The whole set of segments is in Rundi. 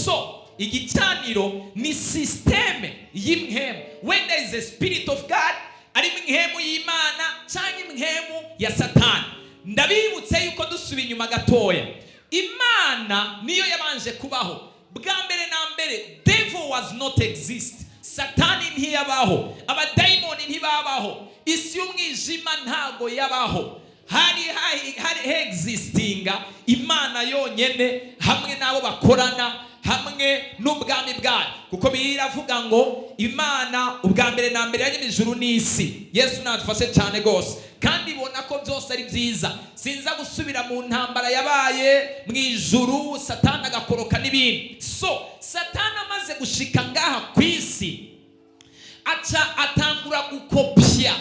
So igicaniro ni système y'impwemu. When there is a spirit of God, ari impwemu y'Imana cyangwa impwemu ya Satani. Ndabibutse yuko dusubiye inyuma gatoya, Imana niyo yabanje kubaho bwa mbere na mbere. Devil was not exist. Satani ntiyabaho, abadayimoni ntibabaho, isi y'umwijima ntago yabaho. Hari existinga Imana yonyene hamwe n'abo bakorana, hamwe n'ubwami bwayo, kuko biravuga ngo Imana ubwa mbere na mbere yaremye ijuru n'isi. Yesu nadufashe cyane rwose. Kandi ibona ko byose ari byiza. Sinza gusubira mu ntambara yabaye mu ijuru, Satani agakoroka n'ibindi. So Satani amaze gushika ngaha ku isi, aca atangura gukopya.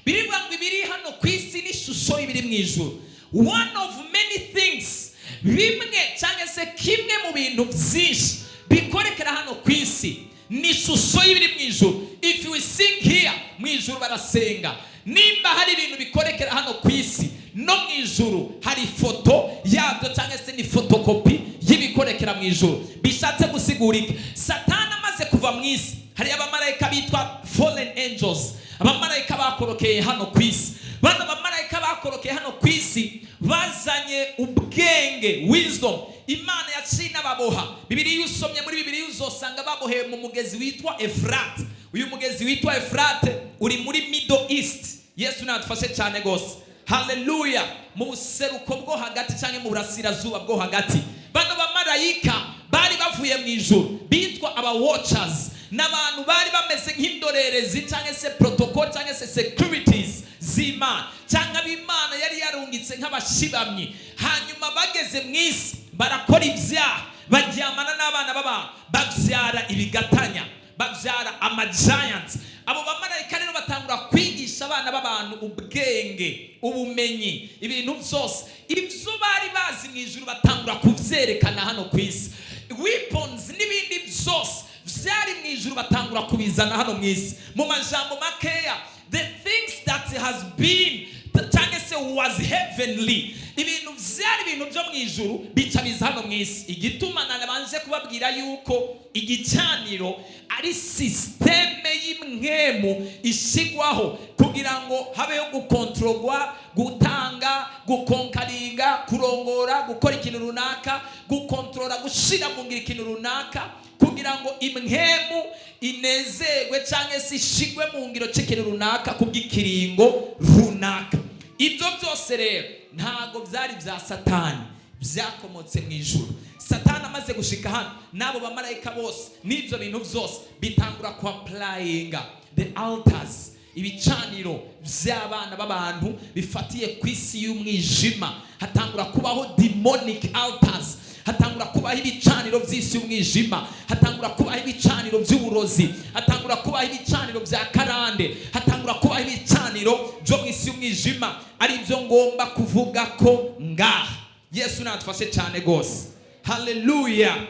Birivuga ngo ibiri hano ku isi n'ishusho y'ibiri mu ijuru. One of many things, bimwe cyangwa se kimwe mu bintu byinshi bikorekera hano ku isi ni ishusho y'ibiri mu ijuru. If you sing here, mu ijuru barasenga. Nimba hari ibintu bikorekera hano ku isi, no mu ijuru hari ifoto yabyo, cyangwa se ni fotokopi y'ibikorekera mu ijuru. Bishatse gusigura iki? Satani amaze kuva mu isi, hari abamarayika bitwa fallen angels, abamarayika bakorokeye hano ku isi. Bano bamarayika bakorokeye hano ku isi bazanye ubwenge, wisdom. Imana yaciye inababoha. Bibiliya, iyo usomye muri Bibiliya, uzosanga baboheye mu mugezi witwa Efurate. Uyu mugezi witwa Efurate uri muri Middle East. Yesu nadufashe cyane rwose. Haleluya. Mu buseruko bwo hagati cyangwa mu burasirazuba bwo hagati. Bano bamarayika bari bavuye mu ijuru bitwa aba watchers, n'abantu bari bameze nk'indorerezi cyangwa se protocol cyangwa se securities z'Imana, cyangwa ab'Imana yari yarungitse nk'abashibamyi. Hanyuma bageze mu isi barakora ibyaha, baryamana n'abana b'abantu, babyara ibigatanya, babyara ama giants. Abo bamarayika rero batangura kwigisha abana b'abantu ubwenge, ubumenyi, ibintu byose. Ibyo bari bazi mu ijuru batangura kubyerekana hano ku isi. Weapons n'ibindi byose byari mu ijuru batangura kubizana hano mu isi. Mu majambo makeya, the things that has been cyangwa se was heavenly, ibintu byari ibintu byo mu ijuru, bica biza hano mu isi. Igituma nabanje kubabwira yuko igicaniro ari système y'impwemu ishyirwaho kugira ngo habeho gukontorogwa, gutanga, gukonkaringa, kurongora, gukora ikintu runaka, gukontorora, gushyira mu ngiro ikintu runaka, kugira ngo impwemu inezerwe cyangwa se ishigwe mu ngiro cy'ikintu runaka ku bw'ikiringo runaka. Ibyo byose rero ntabwo byari bya Satani, byakomotse mu ijuru. Satani amaze gushika hano n'abo bamarayika bose n'ibyo bintu byose, bitangura ku applyinga the altars, ibicaniro by'abana b'abantu bifatiye ku isi y'umwijima. Hatangura kubaho demonic altars, hatangura kubaho ibicaniro by'isi y'umwijima, hatangura kubaho ibicaniro by'uburozi, hatangura kubaho ibicaniro bya karande, hatangura kubaho ibicaniro byo mu isi y'umwijima, ari byo ngomba kuvuga ko ngaha. Yesu natufashe cyane rwose. Haleluya.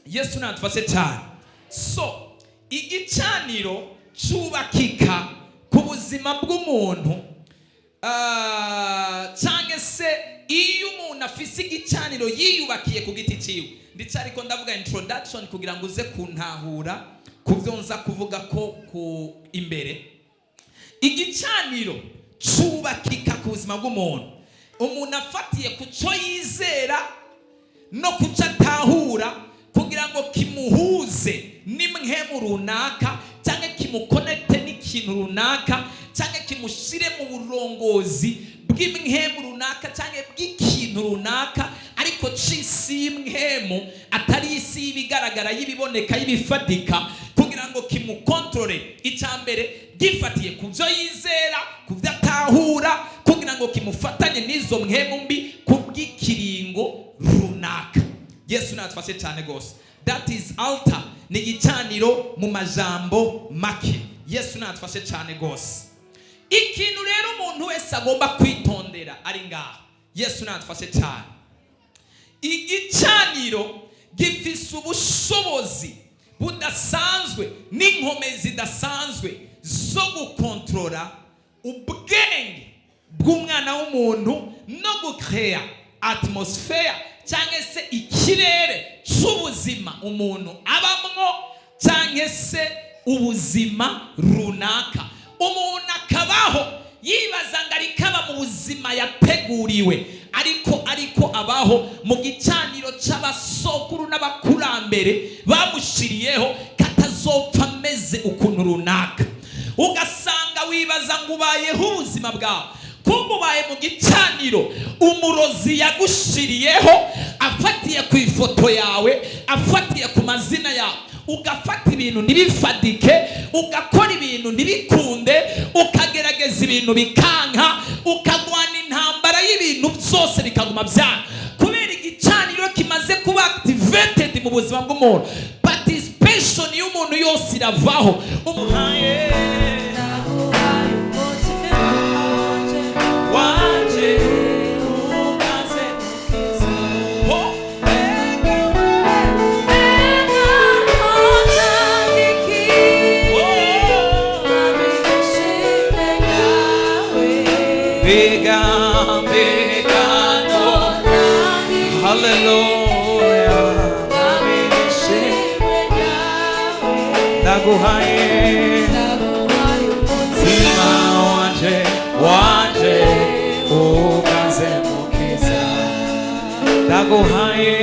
Yesu natufashe cyane. So igicaniro cyubakika ku buzima bw'umuntu, cyangwa se iyo umuntu afise igicaniro yiyubakiye ku giti cyiwe. Ndetse ariko ndavuga introduction kugira ngo uze kuntahura ku byo nza kuvuga ko ku imbere. Igicaniro cyubakika ku buzima bw'umuntu, umuntu afatiye ku cyo yizera no ku cyo atahura, kugira ngo kimuhuze n'impwemu runaka, cyangwa kimukonekite n'ikintu runaka, cyangwa kimushyire mu burongozi bw'impwemu runaka cyangwa bw'ikintu runaka, ariko c'isi y'impwemu, atari isi y'ibigaragara, y'ibiboneka, y'ibifatika, kugira ngo kimukontorore. Icya mbere, gifatiye ku byo yizera, ku byo atahura, kugira ngo kimufatanye n'izo mpwemu mbi ku bw'ikiringo runaka. Yesu natufashe cyane rwose. That is altar, ni igicaniro mu majambo make. Yesu natufashe cyane rwose. Ikintu rero umuntu wese agomba kwitondera ari ngaha, Yesu natufashe cyane, igicaniro gifise ubushobozi budasanzwe n'inkomezi zidasanzwe zo gukontorora ubwenge bw'umwana w'umuntu no gukeya atmosphere cyangwa se ikirere cy'ubuzima umuntu abamwo, cyangwa se ubuzima runaka. Umuntu akabaho yibaza ngo ariko aba mu buzima yateguriwe, ariko abaho mu gicaniro cy'abasokuru n'abakurambere bamushyiriyeho katazopfa ameze ukuntu runaka. Ugasanga wibaza ngo ubayeho ubuzima bwawe, kumbe ubaye mu gicaniro umurozi yagushiriyeho, afatiye ku ifoto yawe, afatiye ku mazina yawe. Ugafata ibintu ntibifadike, ugakora ibintu ntibikunde, ukagerageza ibintu bikanka, ukagwana intambara y'ibintu byose bikaguma byanga, kubera igicaniro kimaze kuba activated mu buzima bw'umuntu. Participation y'umuntu yose iravaho. Umuhaye wanje umaze ho. Mbega ntotanga iki, Mwami, ishimwe ryawe? Mbega, mbega no Ntotanga iki, Haleluya. Mwami, ishimwe ryawe? Ndaguhaye Ndaguhaye umutima umutima wanje, wanje ugaze mukiza. Ndaguhaye,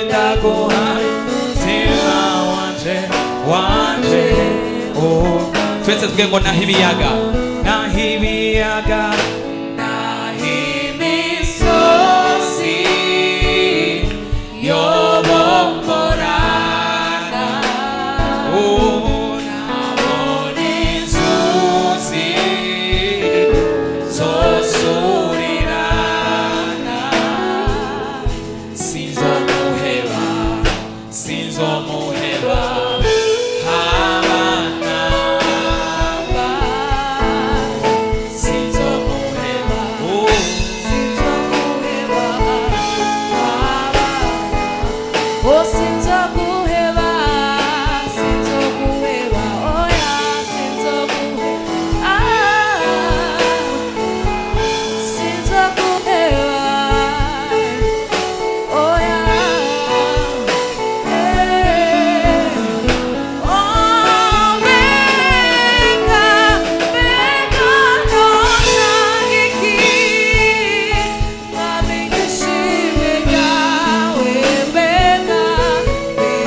ndaguhaye umutima wanje, wanje. Twese tuvuge ngo naho ibiyaga, naho ibiyaga, naho imisozi yobomborana, unabona inzuzi zosurirana, sinzomuheba, sinzomuheba habanamba, sinzomuheba. Oh. Sinzoguheba, oh sinzoguheba, sinzoguheba, oya sinzoguheba, ah sinzoguheba, oya, eh. Oh mbega, mbega ntotanga iki, Mwami, ishimwe ryawe? Mbega, mbega.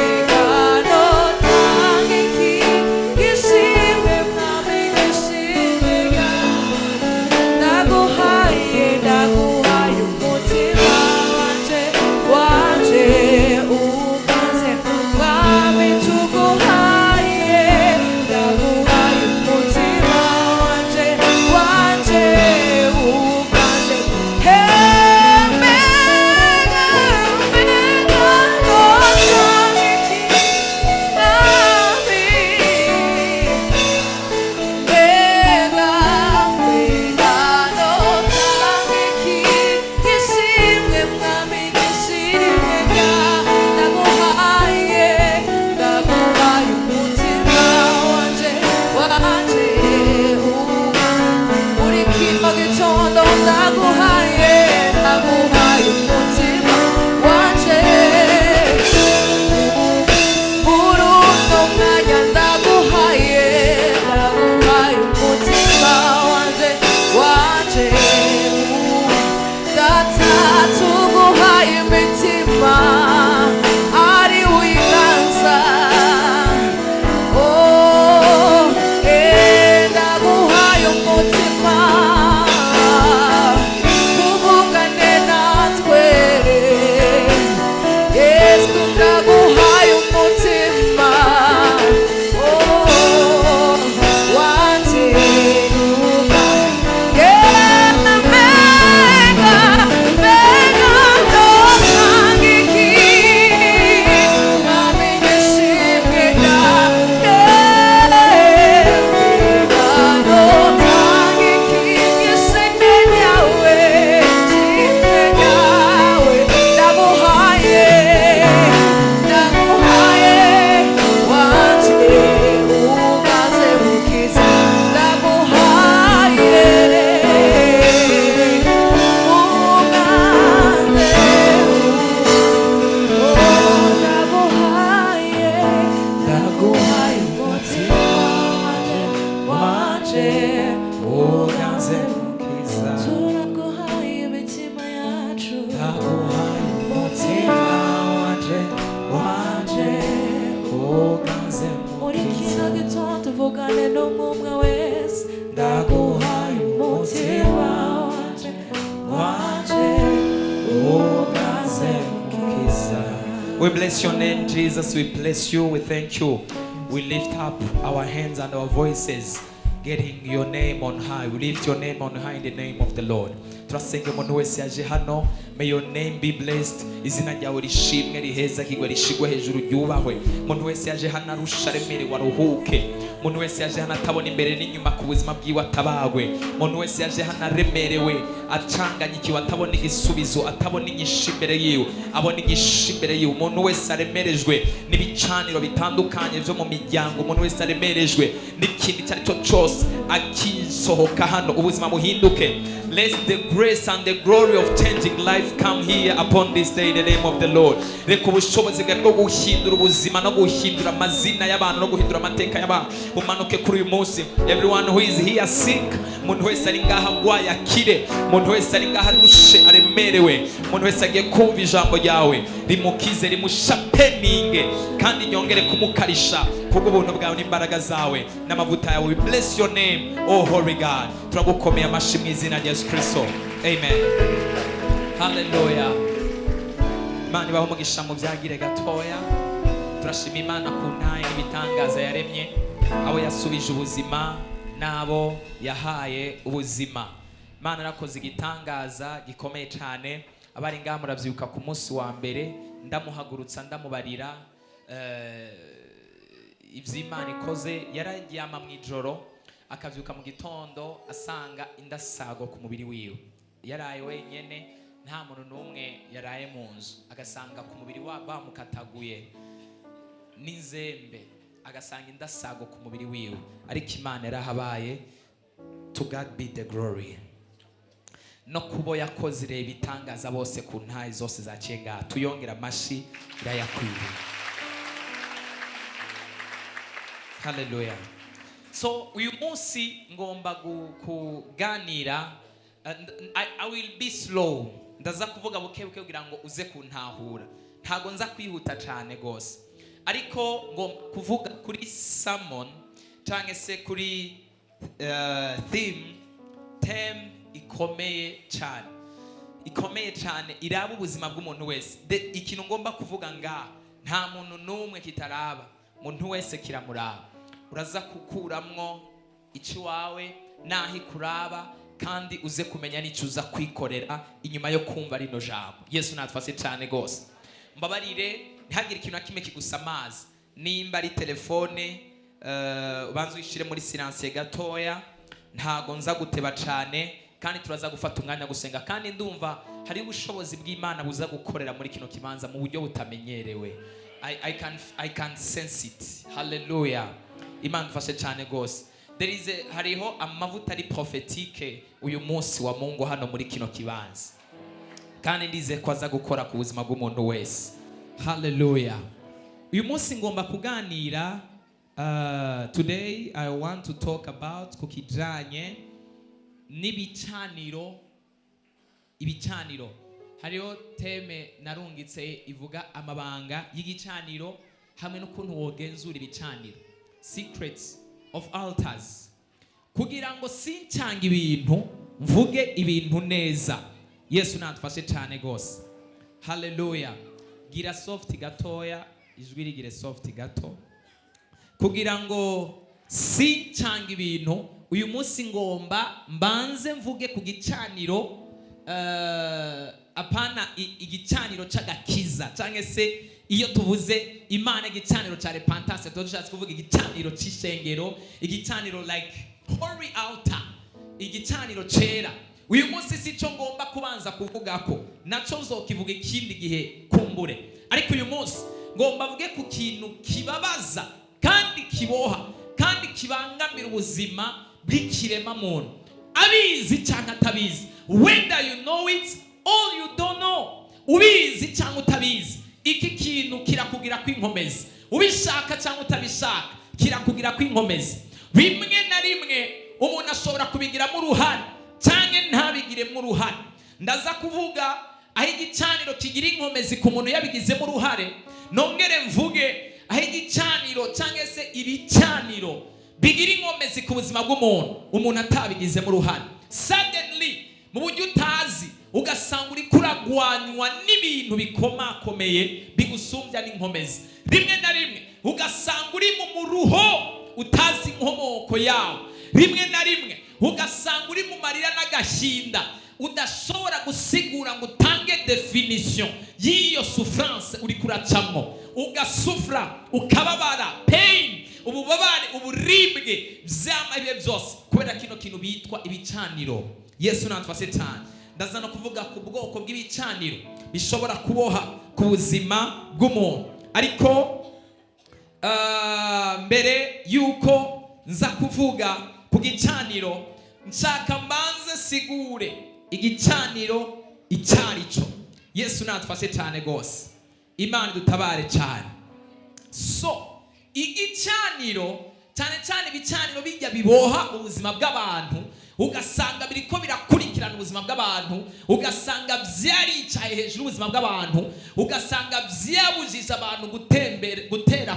Wanje, uganze. Muri kino gitondo uvugane n'umwe wese. Ndaguhaye umutima wanje, wanje, uganze, Mukiza. We bless your name, Jesus. We bless you. We thank you. We lift up our hands and our voices, getting your name on high. We lift your name on high in the name of the Lord. Turasenga umuntu wese yaje hano. May your name be blessed. Izina ryawe rishimwe, rihezagirwe, rishigwe hejuru, ryubahwe. Umuntu wese yaje hano arusha, aremerewe, aruhuke. Umuntu wese yaje hano atabona imbere n'inyuma ku buzima bwiwe, atabagwe. Umuntu wese yaje hano aremerewe, acanganyikiwe, atabona igisubizo, atabona inyishu imbere yiwe, abona inyishu imbere yiwe. Umuntu wese aremerejwe n'ibicaniro bitandukanye byo mu miryango, umuntu wese aremerejwe n'ikintu icyo ari cyo cyose, akisohoka hano ubuzima buhinduke. Let the grace and the glory of changing life come here upon this day in the name of the Lord. Reka ubushobozi bwawe bwo guhindura ubuzima no guhindura amazina y'abantu no guhindura amateka y'abantu bumanuke kuri uyu munsi. Everyone who is here sick, umuntu wese ari ngaha arwaye akire. Umuntu wese ari ngaha arushe, aremerewe, umuntu wese agiye kumva ijambo ryawe rimukize, rimusharpeninge kandi ryongere kumukarisha kubw'ubuntu bwawe n'imbaraga zawe n'amavuta yawe. We bless your name, oh holy God. Turagukomeye amashyi mu izina rya Yesu Kristo, amen. Haleluya. Imana ibaho umugisha. Mu byagire gatoya, turashima Imana ku ntaye n'ibitangaza yaremye, abo yasubije ubuzima n'abo yahaye ubuzima. Imana yarakoze igitangaza gikomeye cyane. Abari ngaha murabyibuka ku munsi wa mbere ndamuhagurutsa, ndamubarira iby'Imana ikoze. Yararyama mu ijoro, akabyuka mu gitondo asanga indasago ku mubiri wiwe. Yaraye wenyine, nta muntu n'umwe yaraye mu nzu, agasanga ku mubiri wa bamukataguye n'inzembe, agasanga indasago ku mubiri wiwe, ariko Imana yarahabaye. To God be the glory. No kubo yakoze ireba ibitangaza bose ku ntayi zose zaciye ngaha, tuyongera amashyi, irayakwiye. Haleluya. So uyu munsi ngomba kuganira, I will be slow. Ndaza kuvuga buke buke kugira ngo uze kuntahura. Ntago nza kwihuta cyane rwose, ariko ngomba kuvuga kuri sermon cyangwa se kuri theme ikomeye cyane, ikomeye cyane, iraba ubuzima bw'umuntu wese. Ikintu ngomba kuvuga ngaha nta muntu n'umwe kitaraba, umuntu wese kiramuraba. Uraza gukuramwo icy'iwawe n'aho ikuraba, kandi uze kumenya n'icyo uza kwikorera inyuma yo kumva rino jambo. Yesu natufashe cyane rwose. Mbabarire, ntihagire ikintu na kimwe kigusamaza. Nimba ari telefone, ubanze uyishyire muri silencieux gatoya. Ntago nza guteba cyane, kandi turaza gufata umwanya gusenga, kandi ndumva hari ubushobozi bw'Imana buza gukorera muri kino kibanza mu buryo butamenyerewe. I can sense it. Hallelujah. Imana ifashe cyane rwose. Hariho amavuta ari prophétique uyu munsi wa Mungu hano muri kino kibanza, kandi ndize ko aza gukora ku buzima bw'umuntu wese. Hallelujah. Uyu munsi ngomba kuganira, today I want to talk about ku kijanye n'ibicaniro. Ibicaniro, hariho thème narungitse ivuga amabanga y'igicaniro hamwe n'ukuntu wogenzura ibicaniro, secrets of altars. Kugira ngo sincanga ibintu, mvuge ibintu neza. Yesu natufashe cyane rwose. Haleluya. Gira soft gatoya, ijwi rigire soft gato kugira ngo sincanga ibintu. Uyu munsi ngomba mbanze mvuge ku gicaniro, apana igicaniro c'agakiza, cyangwa se iyo tuvuze Imana igicaniro ca repentance, tuba dushatse kuvuga igicaniro c'ishengero, igicaniro like holy altar, igicaniro cera. Uyu munsi si cyo ngomba kubanza kuvugako, naco nzokivuga ikindi gihe kumbure, ariko uyu munsi ngomba mvuge ku kintu kibabaza kandi kiboha kandi kibangamira ubuzima bw'ikirema muntu, abizi cyangwa atabizi. Whether you know it or you don't know, ubizi cyangwa utabizi, iki kintu kirakugira kwinkomezi. Ubishaka cyangwa utabishaka, kirakugira kwinkomezi. Rimwe na rimwe umuntu ashobora kubigiramo uruhare cyangwa ntabigiremo uruhare. Ndaza kuvuga aho igicaniro kigira inkomezi ku muntu yabigizemo uruhare. Nongere mvuge aho igicaniro cyangwa se ibicaniro bigira inkomezi ku buzima bw'umuntu, umuntu atabigizemo uruhare. Suddenly, mu buryo utazi, ugasanga uri kuragwanywa n'ibintu bikomakomeye bigusumbya n'inkomezi. Rimwe na rimwe ugasanga uri mu muruho utazi inkomoko yawo. Rimwe na rimwe ugasanga uri mu marira n'agahinda udashobora gusigura ngo utange définition y'iyo souffrance uri kuracamwo, ugasufura, ukababara, pain, ububabare, uburibwe byama ibihe byose kubera kino kintu bitwa ibicaniro. Yesu natufashe cyane. Ndaza no kuvuga ku bwoko bw'ibicaniro bishobora kuboha ku buzima bw'umuntu. Ariko mbere yuko nza kuvuga ku gicaniro, nshaka mbanze sigure igicaniro icyarico. Yesu natufashe cyane rwose, Imana idutabare cyane. So igicaniro, cyane cyane ibicaniro bijya biboha ubuzima bw'abantu, ugasanga biriko birakurikirana ubuzima bw'abantu, ugasanga byaricaye hejuru y'ubuzima bw'abantu, ugasanga byabujije abantu gutembera, gutera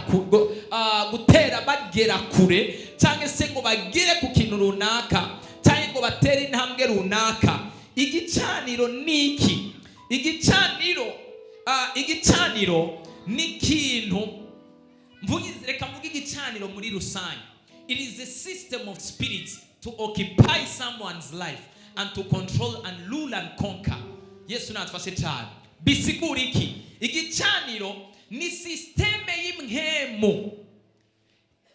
gutera bagera kure, cyangwa se ngo bagere ku kintu runaka, cyangwa ngo batere intambwe runaka. Igicaniro ni iki? Igicaniro ni ikintu reka mvuge igicaniro muri rusange. It is a system of spirits to occupy someone's life and to control and rule and conquer. Yesu natufashe cyane. Bisigura iki? Igicaniro ni système y'impwemu,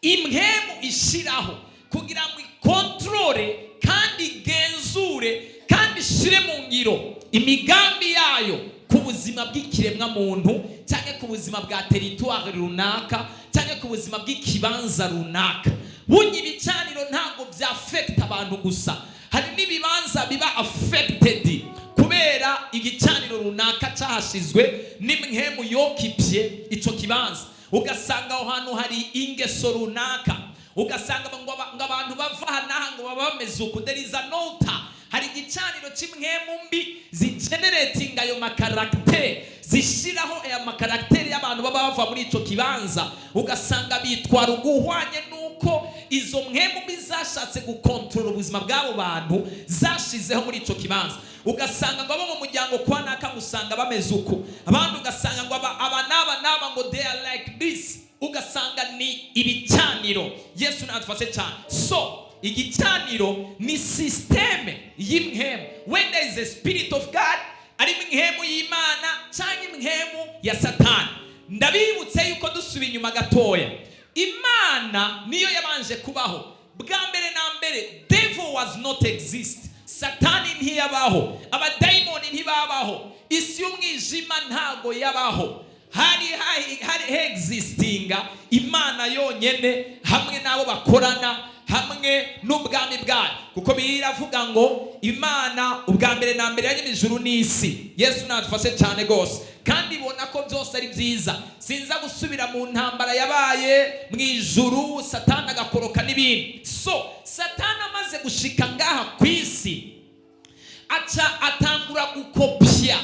impwemu ishiraho kugira ngo ikontorore kandi igenzure kandi ishire mu ngiro imigambi yayo ku buzima bw'ikiremwa muntu, cyangwa ku buzima bwa territoire runaka, cyangwa ku buzima bw'ikibanza runaka. Bunya ibicaniro ntabwo byafekita abantu gusa, hari n'ibibanza biba affected kubera igicaniro runaka cyahashizwe n'impwemu yokipye ico kibanza. Ugasanga aho hantu hari ingeso runaka, ugasanga ngo abantu bava aha n'aha ngo baba bameze uku. There is an altar, hari igicaniro cy'impwemu mbi zigeneratinga ayo ma caractères, zishyiraho aya ma caractères y'abantu baba bava muri icyo kibanza. Ugasanga bitwara uguhwanye n'uko izo mpwemu mbi zashatse gukontorora ubuzima bw'abo bantu zashizeho muri icyo kibanza. Ugasanga ngo abo mu muryango kwa naka usanga bameze uku, abandi ugasanga ngo aba n'aba n'aba ngo they are like this. Ugasanga ni ibicaniro. Yesu natufashe cyane. So igicaniro ni système y'impwemu. When there is a spirit of God, ari impwemu y'Imana cyangwa impwemu ya Satani. Ndabibutse yuko dusubiye inyuma gatoya, Imana niyo yabanje kubaho bwa mbere na mbere. Devil was not exist, Satani ntiyabaho, abadayimoni ntibabaho, isi y'umwijima ntago yabaho. Hari hexistinga Imana yonyene hamwe n'abo bakorana, hamwe n'ubwami bwayo, kuko biravuga ngo Imana ubwa mbere na mbere yaremye ijuru n'isi. Yesu nadufashe cyane rwose. Kandi ibona ko byose ari byiza. Sinza gusubira mu ntambara yabaye mu ijuru, Satani agakoroka n'ibindi. So Satani amaze gushika ngaha ku isi, aca atangura gukopya.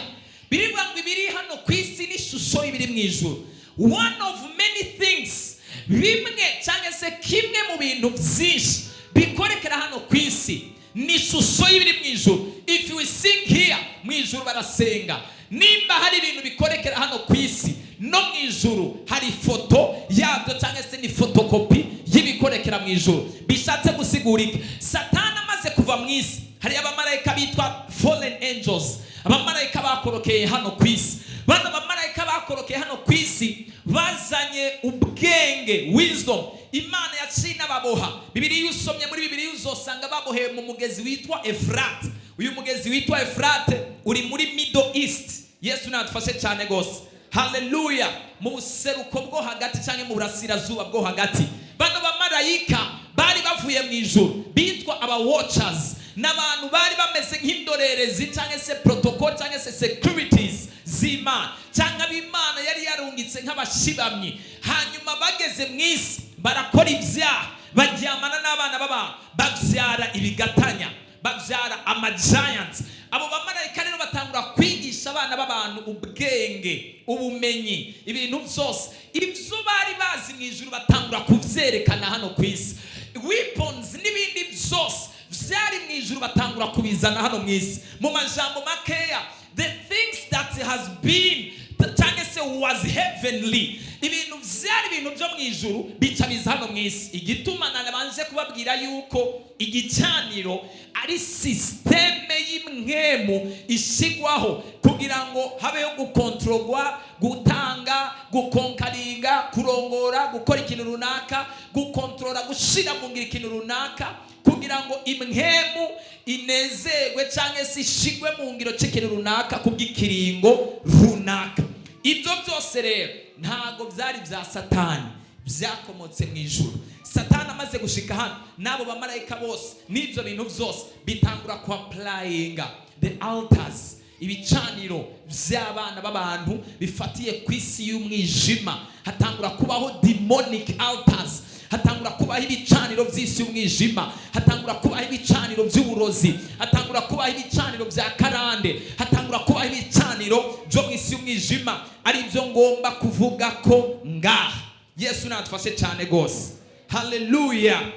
Birivuga ngo ibiri hano ku isi n'ishusho y'ibiri mu ijuru. One of many things, bimwe cyangwa se kimwe mu bintu byinshi bikorekera hano ku isi ni ishusho y'ibiri mu ijuru. If you sing here, mu ijuru barasenga. Nimba hari ibintu bikorekera hano ku isi, no mu ijuru hari ifoto yabyo, cyangwa se ni photocopie y'ibikorekera mu ijuru. Bishatse gusigura iki? Satani amaze kuva mu isi, hari abamarayika bitwa fallen angels, abamarayika bakorokeye hano ku isi. Bano bamarayika bakorokeye hano ku isi bazanye ubwenge, wisdom. Imana yaciye inababoha. Bibiliya, iyo usomye muri Bibiliya, uzosanga baboheye mu mugezi witwa Efurate. Uyu mugezi witwa Efurate uri muri Middle East. Yesu nadufashe cyane rwose, haleluya. Mu buseruko bwo hagati cyangwa mu burasirazuba bwo hagati. Bano bamarayika bari bavuye mu ijuru bitwa aba watchers, n'abantu bari bameze nk'indorerezi cyangwa se protocol cyangwa se securities z'Imana, cyangwa ab'Imana yari yarungitse nk'abashibamyi. Hanyuma bageze mu isi barakora ibyaha, baryamana n'abana b'abantu, babyara ibigatanya, babyara ama giants. Abo bamarayika rero batangura kwigisha abana b'abantu. b'abantu ubwenge, ubumenyi, ibintu byose, ibyo bari bazi mu ijuru batangura kubyerekana hano ku isi. Weapons n'ibindi byose byari mu ijuru batangura kubizana hano mu isi. Mu majambo makeya, the things that has been cyangwa se was heavenly, ibintu byari ibintu byo mu ijuru bica biza hano mu isi. Igituma nabanje kubabwira yuko igicaniro ari système y'impwemu ishigwaho kugira ngo habeho gukontorogwa, gutanga, gukonkaringa, kurongora, gukora ikintu runaka, gukontorora, gushira mu ngiro ikintu runaka, kugira ngo impwemu inezerwe cyangwa se ishigwe mu ngiro cy'ikintu runaka kubw'ikiringo runaka. Ibyo byose rero ntabwo byari bya Satani, byakomotse mu ijuru. Satani amaze gushika hano n'abo bamarayika bose n'ibyo bintu byose, bitangura ku applyinga the altars, ibicaniro by'abana b'abantu bifatiye ku isi y'umwijima. Hatangura kubaho demonic altars, hatangura kubaho ibicaniro by'isi y'umwijima, hatangura kubaho ibicaniro by'uburozi, hatangura kubaho ibicaniro bya karande, hatangura kubaho ibicaniro byo mu isi y'umwijima, ari byo ngomba kuvuga ko ngaha. Yesu natufashe cyane rwose. Haleluya!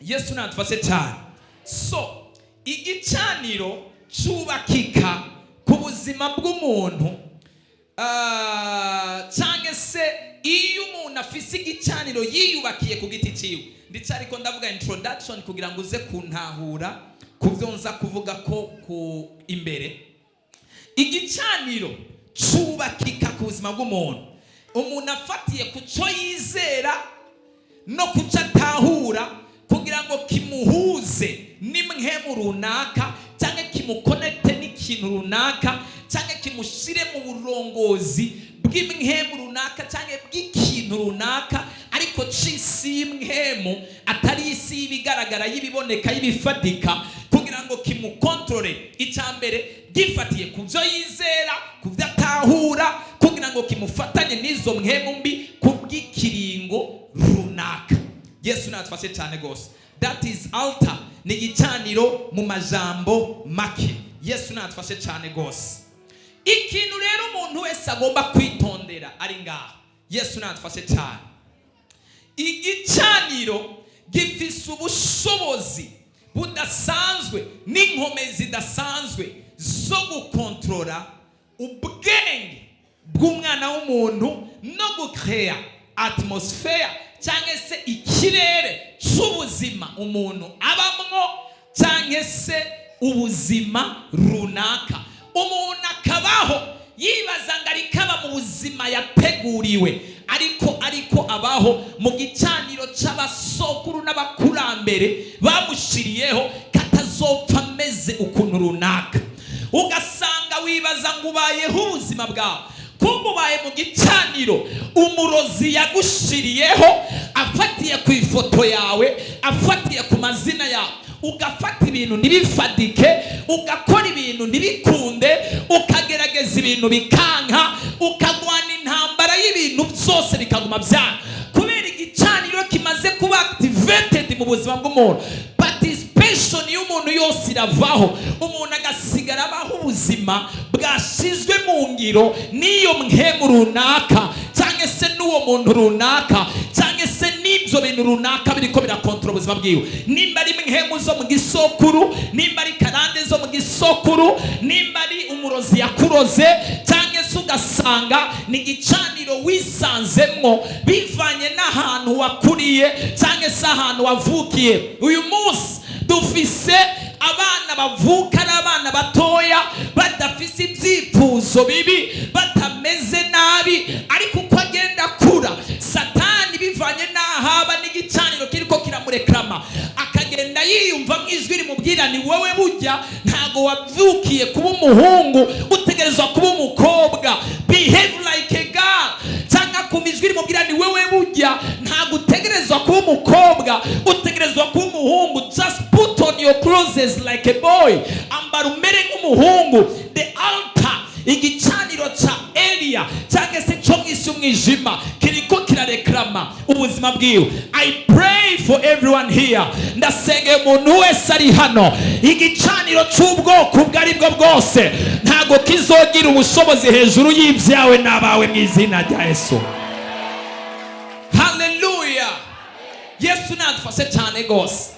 Yesu natufashe cyane. So igicaniro cyubakika ku buzima bw'umuntu, cyangwa se iyo umuntu afise igicaniro yiyubakiye ku giti cyiwe. Ndetse ariko ndavuga introduction kugira ngo uze kuntahura ku byo nza kuvuga ko ku imbere. Igicaniro cyubakika ku buzima bw'umuntu, umuntu afatiye ku cyo yizera no ku cyo atahura, kugira ngo kimuhuze n'impwemu runaka, cyangwa kimukonekite n'ikintu runaka, cyangwa kimushyire mu burongozi bw'impwemu runaka cyangwa bw'ikintu runaka, ariko c'isi y'impwemu, atari isi y'ibigaragara, y'ibiboneka, y'ibifatika, kugira ngo kimukontorore. Icya mbere, gifatiye ku byo yizera, ku byo atahura, kugira ngo kimufatanye n'izo mpwemu mbi ku bw'ikiringo runaka. Yesu natufashe cyane rwose. That is altar, ni igicaniro mu majambo make. Yesu natufashe cyane rwose. Ikintu rero umuntu wese agomba kwitondera ari ngaha, Yesu natufashe cyane, igicaniro gifise ubushobozi budasanzwe n'inkomezi zidasanzwe zo gukontorora ubwenge bw'umwana w'umuntu no gukeya atmosphere cyangwa se ikirere cy'ubuzima umuntu abamwo, cyangwa se ubuzima runaka. Umuntu akabaho yibaza ngo ariko aba mu buzima yateguriwe, ariko abaho mu gicaniro cy'abasokuru n'abakurambere bamushyiriyeho, katazopfa ameze ukuntu runaka. Ugasanga wibaza ngo ubayeho ubuzima bwawe, kumbe ubaye mu gicaniro umurozi yagushiriyeho, afatiye ku ifoto yawe, afatiye ku mazina yawe. Ugafata ibintu ntibifadike, ugakora ibintu ntibikunde, ukagerageza ibintu bikanka, ukagwana intambara y'ibintu byose bikaguma byanga, kubera igicaniro kimaze kuba activated mu buzima bw'umuntu. Participation y'umuntu yose iravaho, umuntu agasigara abaho ubuzima bwashyizwe mu ngiro n'iyo mpwemu runaka, cyangwa se n'uwo muntu runaka, cyangwa se n'ibyo bintu runaka biriko birakontorora ubuzima bwiwe, nimba ari mpwemu zo mu gisokuru, nimba ari karande zo mu gisokuru, nimba ari umurozi yakuroze, cyangwa se ugasanga ni igicaniro wisanzemwo bivanye n'ahantu wakuriye cyangwa se ahantu wavukiye. Uyu munsi dufise abana bavuka ari abana batoya, badafise ibyifuzo bibi, batameze nabi, ariko uko agenda akura, Satani bivanye n'aho aba n'igicaniro kiriko kiramurekrama, akagenda yiyumva mu ijwi rimubwira: "Ni wowe burya ntago wabyukiye kuba umuhungu, utegerezwa kuba umukobwa, behave like a girl." Cyangwa kumva ijwi rimubwira: "Ni wowe burya ntago utegerezwa kuba umukobwa, utegerezwa kuba umuhungu, just put on your clothes like a boy, ambara umere nk'umuhungu." The altar, igicaniro ca Eliya cyangwa se cyo mu isi y'umwijima, kiriko kirarekrama ubuzima bwiwe. I pray for everyone here, ndasengeye umuntu wese ari hano, igicaniro cy'ubwoko ubwo ari bwo bwose ntabwo Ntabwo kizogira ubushobozi hejuru y'ibyawe n'abawe mu izina rya Yesu. Haleluya! Yesu nadufashe cyane rwose.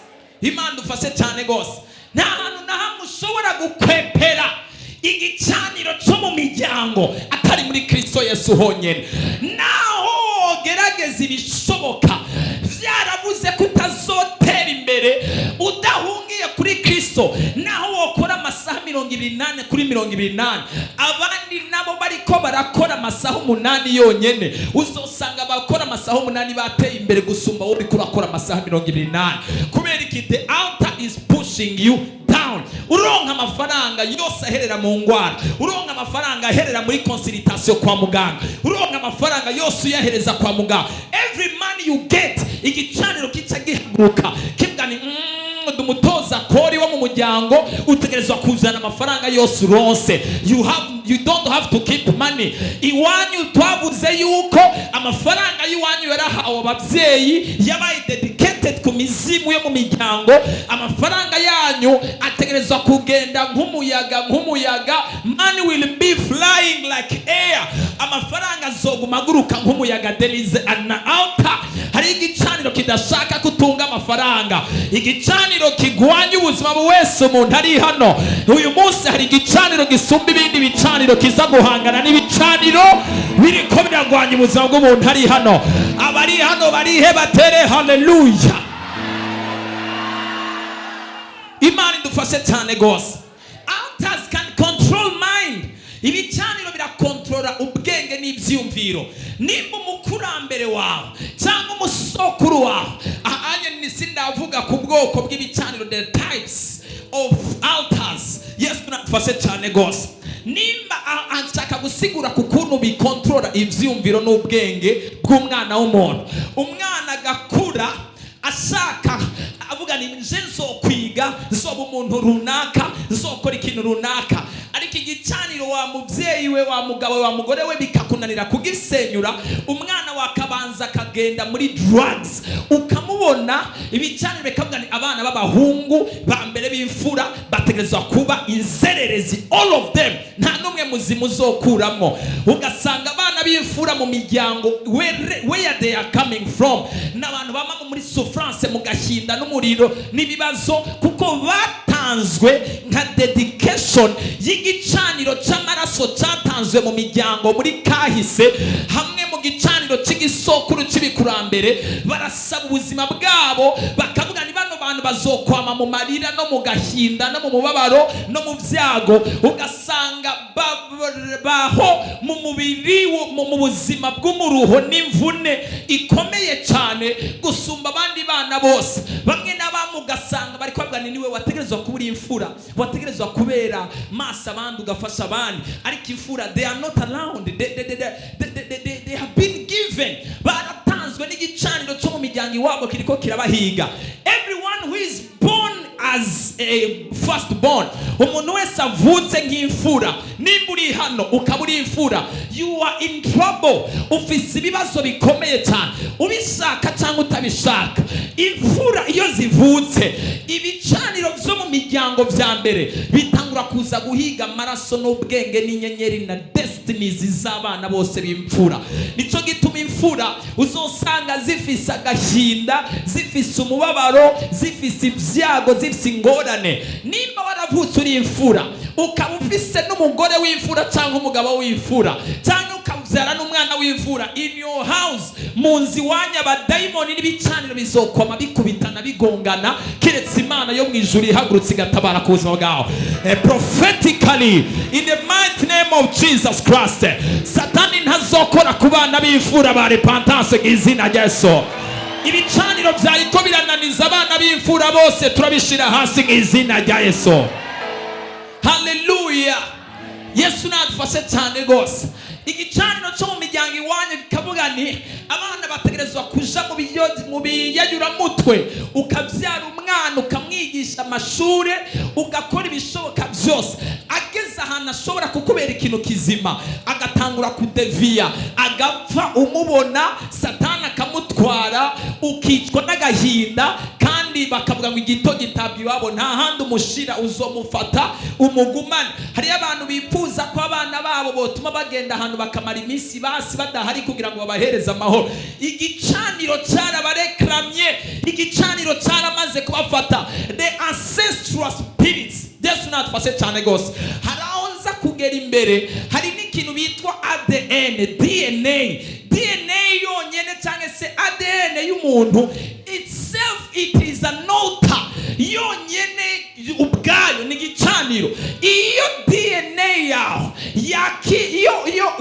Imana dufashe cyane rwose. Nta hantu na hamwe ushobora gukwepera igicaniro cyo mu miryango atari muri Kristo Yesu honyine. Naho wogerageza ibishoboka, byaravuze ko utazotera imbere udahungiye kuri Kristo. Naho wokora amasaha 24/24, abandi nabo bariko barakora amasaha 8 yonyene, uzosanga abakora amasaha 8 bateye imbere gusumba wowe uriko urakora amasaha 24. Kubera iki? The altar is pushing you down. Uronka amafaranga yose aherera mu ngwara, uronka amafaranga aherera muri consultation kwa muganga, uronka amafaranga yose uyahereza kwa muganga. Every money you get, igicaniro kica gihaguruka kivuga ni umutoza kori wo mu muryango, utegerezwa kuzana amafaranga yose uronse. You don't have to keep money. Iwanyu twavuze yuko amafaranga y'iwanyu yarahawe ababyeyi, yabaye dedicated ku mizimu yo mu miryango. Amafaranga yanyu ategerezwa kugenda nk'umuyaga, nk'umuyaga. Money will be flying like air. Amafaranga azoguma aguruka nk'umuyaga. There is an altar. Hari igicaniro kidashaka kutunga amafaranga, igicaniro kigwanya ubuzima wese umuntu ari hano uyu munsi. Hari igicaniro gisumba ibindi bicaniro kiza guhangana n'ibicaniro biriko biragwanya ubuzima bw'umuntu ari hano. Abari hano barihe? Batere haleluya. Imana idufashe cyane rwose. Altars can control mind. Ibicaniro birakontorora ubwenge n'ibyiyumviro. Nimba umukurambere wawe cyangwa umusokuru wawe, ahanye nisi, ndavuga ku bwoko bw'ibicaniro, the types of altars. Yesu nadufashe cyane rwose. Nimba nshaka gusigura ku kuntu bikontorora ibyiyumviro n'ubwenge bw'umwana w'umuntu, umwana agakura ashaka, avuga ni nje nzokwiga, nzoba umuntu runaka, nzokora ikintu runaka, ariko igicaniro, wa mubyeyi we, wa mugabo we, wa mugore we, bikakunanira kugisenyura, umwana wakabanza akagenda muri drugs, ukamubona ibicaniro bikavuga ni abana b'abahungu ba mbere b'imfura bategerezwa kuba inzererezi, all of them, nta n'umwe muzima uzokuramo. Ugasanga abana b'imfura mu miryango where they are coming from, ni abantu bama muri souffrance, mu gahinda n'umuriro n'ibibazo, kuko batanzwe nka dedication y'igicaniro cy'amaraso cyatanzwe mu miryango muri kahise, hamwe mu gicaniro cy'igisokuru cy'ibikurambere. Barasaba ubuzima bwabo, bakavuga ni bano bantu bazokwama mu marira no mu gahinda no mu mubabaro no mu byago. Ugasanga baho mu mubiri mu buzima bw'umuruho n'imvune ikomeye cyane gusumba abandi bana bose. Bamwe na bamwe ugasanga bari kubavuga ni niwe wategerezwa kuba uri imfura, wategerezwa kubera maso abandi, ugafasha abandi, ariko imfura, they are not around. They have been given, baratanzwe n'igicaniro cyo mu miryango iwabo, kiriko kirabahiga. Everyone who is born as a first born, umuntu wese avutse nk'imfura, nimba uri hano ukaba uri imfura, you are in trouble. Ufise ibibazo bikomeye cyane, ubishaka cyangwa utabishaka. Imfura iyo zivutse, ibicaniro byo mu miryango bya mbere bitangura kuza guhiga amaraso n'ubwenge n'inyenyeri na destinies z'abana bose b'imfura. Nicyo gituma imfura uzosanga zifise agahinda, zifise umubabaro, zifise ibyago, zifise ingorane. Nimba waravutse uri imfura, ukaba ufise n'umugore w'imfura cyangwa umugabo w'imfura, cyangwa ukabyara n'umwana w'imfura in your house, mu nzu iwanyu, abadayimoni n'ibicaniro bizokoma bikubitana, bigongana, keretse Imana yo mu ijuru ihagurutse igatabara ku buzima bwawe. Prophetically, in the mighty name of Jesus Christ, Satani ntazokora ku bana b'imfura ba Repentance mu izina rya Yesu. Ibicaniro byariko birananiza abana b'imfura bose, turabishira hasi mu izina rya Yesu. Haleluya! Yesu nadufashe cyane rwose. Igicaniro cyo mu miryango iwanyu kikavuga ni abana bategerezwa kuja mu biyayuramutwe. Ukabyara umwana, ukamwigisha amashuri, ugakora ibishoboka byose, ageze ahantu ashobora kukubera ikintu kizima, agatangura kudeviya, agapfa umubona, Satani akamutwara, ukicwa n'agahinda. Kandi Kandi bakavuga ngo igito gitabwa iwabo, nta handi umushira, uzomufata umugumane. Hariyo abantu bifuza ko abana babo botuma bagenda ahantu bakamara iminsi basi badahari kugira ngo babahereze amahoro. Igicaniro cyarabarekamye, igicaniro cyaramaze kubafata, the ancestral spirits. Yesu natufashe cyane rwose. Hari aho nza kugera imbere, hari n'ikintu bitwa ADN, DNA. DNA yonyine cyangwa se ADN y'umuntu itself, it is an altar. Yonyine ubwayo ni igicaniro. Iyo DNA yawe yaki iyo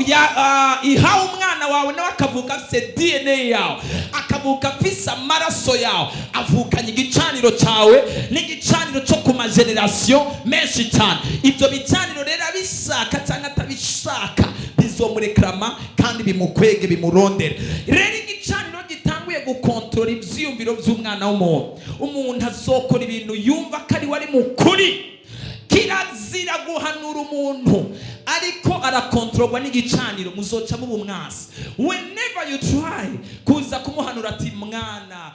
ya, ihawe umwana wawe, nawe akavuka afise DNA yawe, akavuka afise amaraso yawe, avukanye igicaniro cyawe n'igicaniro cyo ku ma générations menshi cyane. Ibyo bicaniro rero, abishaka cyangwa atabishaka, bizomurekrama kandi bimukwege, bimurondere. Rero igicaniro gitanguye gukontorora ibyiyumviro by'umwana w'umuntu, umuntu azokora ibintu yumva ko ari we ari mu kuri. Kirazira guhanura umuntu ariko arakontororwa n'igicaniro, muzoca muba umwasi. Whenever you try kuza kumuhanura ati: "Mwana,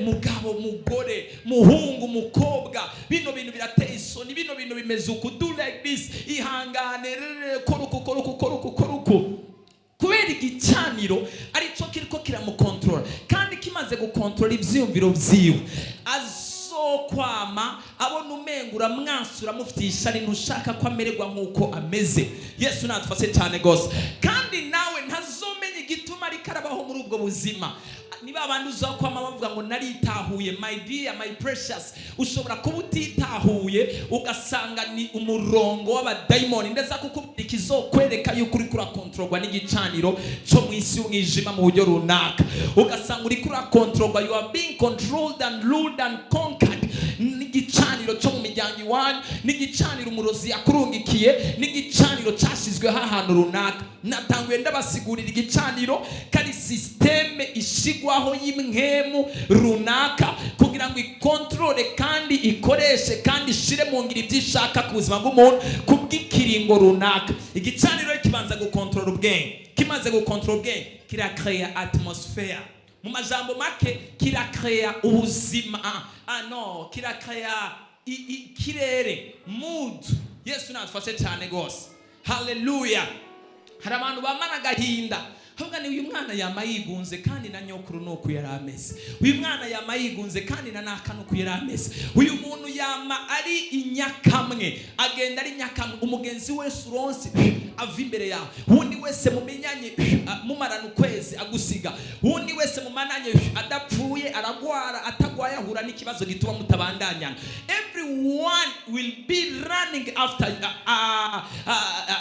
mugabo, mugore, muhungu, mukobwa, bino bintu birateye isoni, bino bintu bimeze uku, do like this, ihangane, rere, kora uku, kora uku, kora uku, kora uku," kubera igicaniro aricyo kiriko kiramukontorora, kandi kimaze gukontorora ivyiyumviro vyiwe, azokwama abona umenga uramwasi, uramufitiye ishari, ntushaka ko amererwa nk'uko ameze. Yesu natufashe cyane rwose. Kandi nawe ntazomenya igituma ariko arabaho muri ubwo buzima. Niba abandi uzakwama bavuga ngo "Naritahuye." My dear, my precious, ushobora kuba utitahuye, ugasanga ni umurongo w'abadayimoni. Ndetse kukubwira ikizokwereka yuko uriko urakontororwa n'igicaniro cyo mu isi y'umwijima mu buryo runaka, ugasanga uriko urakontororwa, you are being controlled and ruled and conquered n'igicaniro cyo mu miryango iwanyu, n'igicaniro umurozi yakurungikiye, n'igicaniro cyashyizweho ahantu runaka. Natanguye ndabasigurira igicaniro ko ari système ishigwaho y'impwemu runaka kugira ngo ikontorore kandi ikoreshe kandi ishire mu ngiro ibyo ishaka ku buzima bw'umuntu ku bw'ikiringo runaka. Igicaniro kibanza gukontorora ubwenge. Kimaze gukontorora ubwenge, kirakeya atmosphere. Mu majambo make, kirakeya ubuzima, no kirakeya ikirere, mood. Yesu natufashe cyane rwose. Haleluya. Hari abantu bamara agahinda, ahubwo ni uyu mwana yama yigunze, kandi na nyokuru nuko yari ameze. Uyu mwana yama yigunze, kandi na naka nuko yari ameze. Uyu muntu yama ari inyakamwe, agenda ari inyakamwe. Umugenzi wese uronse ava imbere yawe, wundi wese mumenyanye mumarana ukwezi agusiga, wundi wese mumananye adapfuye aragwara, atagwaye ahura n'ikibazo gituma mutabandanyana. Everyone will be running after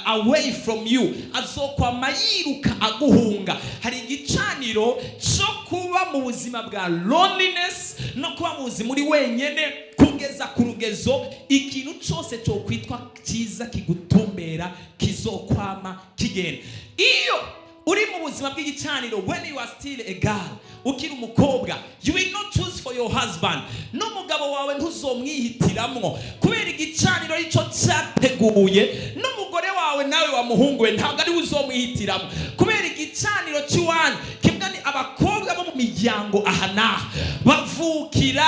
away from you, azokwama yiruka aguhunga. Hari igicaniro cyo kuba mu buzima bwa loneliness no kuba mu buzima uri wenyene, kugeza ku rugezo ikintu cyose cyo kwitwa cyiza kigutumbera kizokwama kigenda. Iyo uri mu buzima bw'igicaniro, when you are still a girl, ukiri umukobwa, you will not choose for your husband. N'umugabo wawe ntuzomwihitiramwo, kubera igicaniro aricyo cyateguye. N'umugore wawe nawe wa muhungu we, ntabwo ari we uzomwihitiramo, kubera igicaniro cy'iwanyu kivuga ni abakobwa bo mu miryango aha n'aha bavukira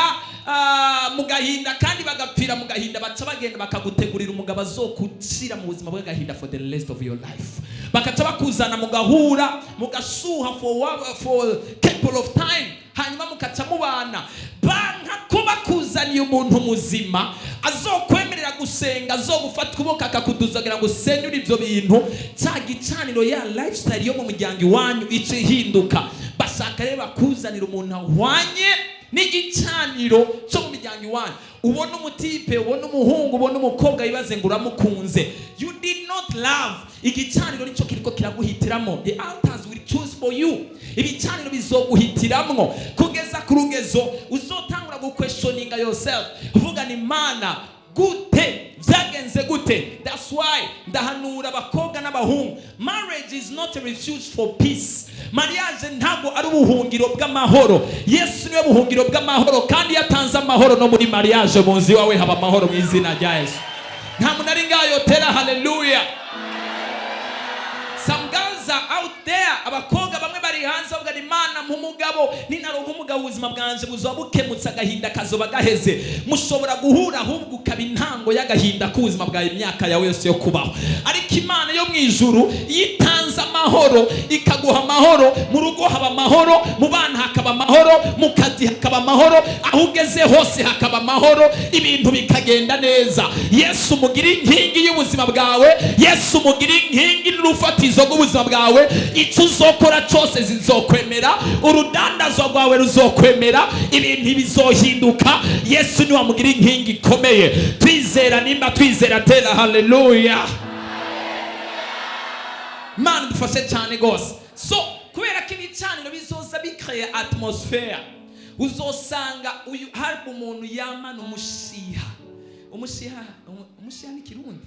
mu gahinda kandi bagapfira mu gahinda. Baca bagenda bakagutegurira umugabo azokucira mu buzima bw'agahinda for the rest of your life. Bakaca bakuzana, mugahura, mugashuha for couple of time, hanyuma mukaca mubana. Banka ko bakuzaniye umuntu muzima azokwemerera gusenga, azogufata ukuboko akakuduza kugira ngo usenyure ibyo bintu. Cya gicaniro, ya lifestyle yo mu muryango iwanyu ica ihinduka. Bashaka rero bakuzanira umuntu ahwanye n'igicaniro cyo mu miryango iwanyu. Ubona umutipe, ubona umuhungu, ubona umukobwa, wibaze ngo uramukunze. You did not love. Igicaniro nicyo kiriko kiraguhitiramo. The altars will choose for you. Ibicaniro bizoguhitiramwo kugeza ku rugezo uzotangura guquestioninga yourself, uvuga ni "Mana, gute byagenze gute?" That's why ndahanura abakobwa n'abahungu: marriage is not a refuge for peace. Mariage ntabwo ari ubuhungiro bw'amahoro. Yesu niwe buhungiro bw'amahoro, kandi iyo atanze amahoro, no muri mariage mu nzu iwawe haba amahoro mu izina rya Yesu. Nta muntu ari ngayo tera haleluya. Some girls are out there, abakobwa bamwe bari hanze bavuga ngo: "Imana, mpa umugabo, ninaronka umugabo ubuzima bwanje buzoba bukemutse, agahinda kazoba gaheze." Mushobora guhura, ahubwo ukaba intango y'agahinda k'ubuzima bwawe imyaka yawe yose yo kubaho. Ariko Imana yo mu ijuru iyo itanze amahoro, ikaguha amahoro, mu rugo haba amahoro, mu bana hakaba amahoro, mu kazi hakaba amahoro, aho ugeze hose hakaba amahoro, ibintu bikagenda neza. Yesu mugira inkingi y'ubuzima bwawe, Yesu mugira inkingi n'urufatizo rw'ubuzima bwawe. Icyo uzokora cyose zizokwemera, urudandazwa rwawe ruzokwemera, ibintu bizohinduka. Yesu niwe amugira inkingi ikomeye. Twizera, nimba twizera, tera haleluya. Mana dufashe cyane rwose. So kubera ko ibicaniro bizoza bikaya atmosphere, uzosanga uyu hari umuntu yamana umushiha. Umushiha, umushiha ni Kirundi,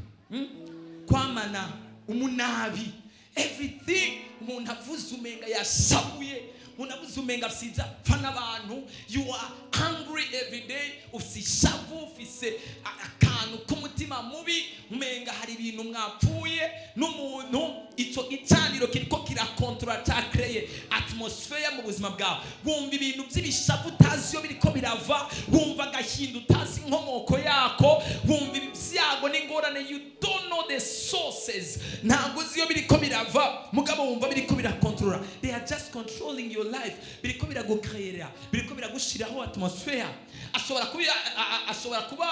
Kwamana umunabi, everything umuntu avuze umenga yashavuye, umuntu avuze umenga afise apfa n'abantu. You are angry every day, ufise ishavu, ufise akantu k'umutima mubi, umenga hari ibintu mwapfuye n'umuntu. Icyo gicaniro kiriko kirakontorora, cyakreye atmosphere mu buzima bwawe. Wumva ibintu by'ibishavu utazi iyo biriko birava, wumva agahinda utazi inkomoko yako, wumva ibyago n'ingorane, you don't know the sources, ntabwo uzi iyo biriko birava, mugabo wumva biriko birakontorora. They are just controlling your life. Biriko biragukrera, biriko biragushiraho atmosphere. Ashobora kuba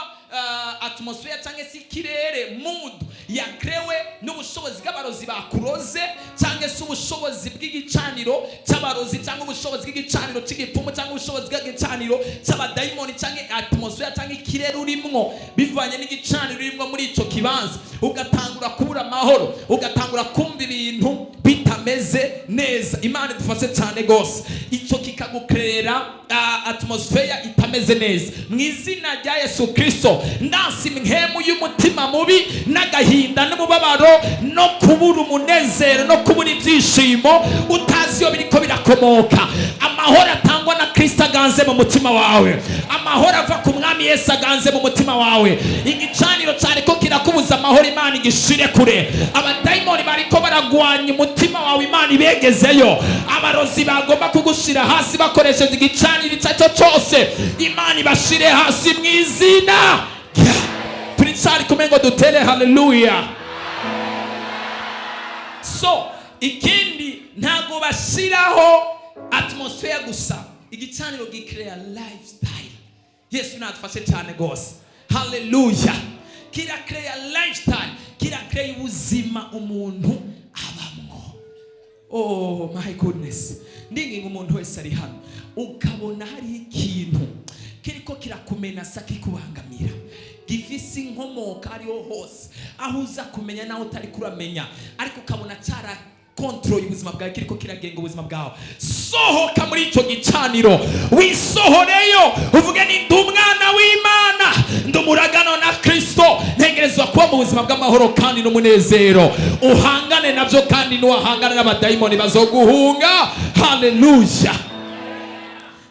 atmosphere cyangwa se ikirere, mood yakrewe n'ubushobozi bw'abarozi bakuroze, cyangwa se ubushobozi bw'igicaniro cy'abarozi, cyangwa ubushobozi bw'igicaniro cy'igipfumu, cyangwa ubushobozi bw'igicaniro cy'abadayimoni, cyangwa atmosphere cyangwa ikirere urimwo bivanye n'igicaniro urimwo muri icyo kibanza, ugatangura kubura amahoro, ugatangura kumva ibintu bitameze neza. Imana idufashe cyane rwose. Icyo kikagukerera atmosphere itameze neza. Mu izina rya Yesu Kirisito, ndansi impwemu y'umutima mubi n'agahinda n'umubabaro no kubura umunezero no kubura ibyishimo utazi iyo biriko birakomoka. Amahoro atangwa na Kirisito aganze mu mutima wawe, amahoro ava ku Mwami Yesu aganze mu mutima wawe. Igicaniro cyariko kirakubuza amahoro, Imana igishire kure. Abadayimoni bariko baragwanya umutima wawe, Imana ibegezeyo. Abarozi bagomba kugushira hasi bakoresheje igicaniro icyo ari cyo cyose, Imana ibashire hasi mu izina turicyari kumwe ngo dutere haleluya. So ikindi, ntabwo bashyiraho atmosphere gusa, igicaniro gikereya lifestyle. Yesu nadufashe cyane rwose. Haleluya. Kirakereya lifestyle, kirakereya ubuzima umuntu abamwo. Oh my goodness! Ndinginga umuntu wese ari hano, ukabona hariho ikintu kiriko kirakumenasa, kikubangamira, gifise inkomoko ariho hose, aho uza kumenya naho utari kuramenya, ariko ukabona cyara control ubuzima bwawe, kiriko kiragenga ubuzima bwawe, sohoka muri icyo gicaniro, wisohoreyo, uvuge ni: "Ndi umwana w'Imana, ndi umuragano na Kristo, ntegerezwa kuba mu buzima bw'amahoro kandi n'umunezero." Uhangane nabyo, kandi nuwahangana n'abadayimoni bazoguhunga. Haleluya.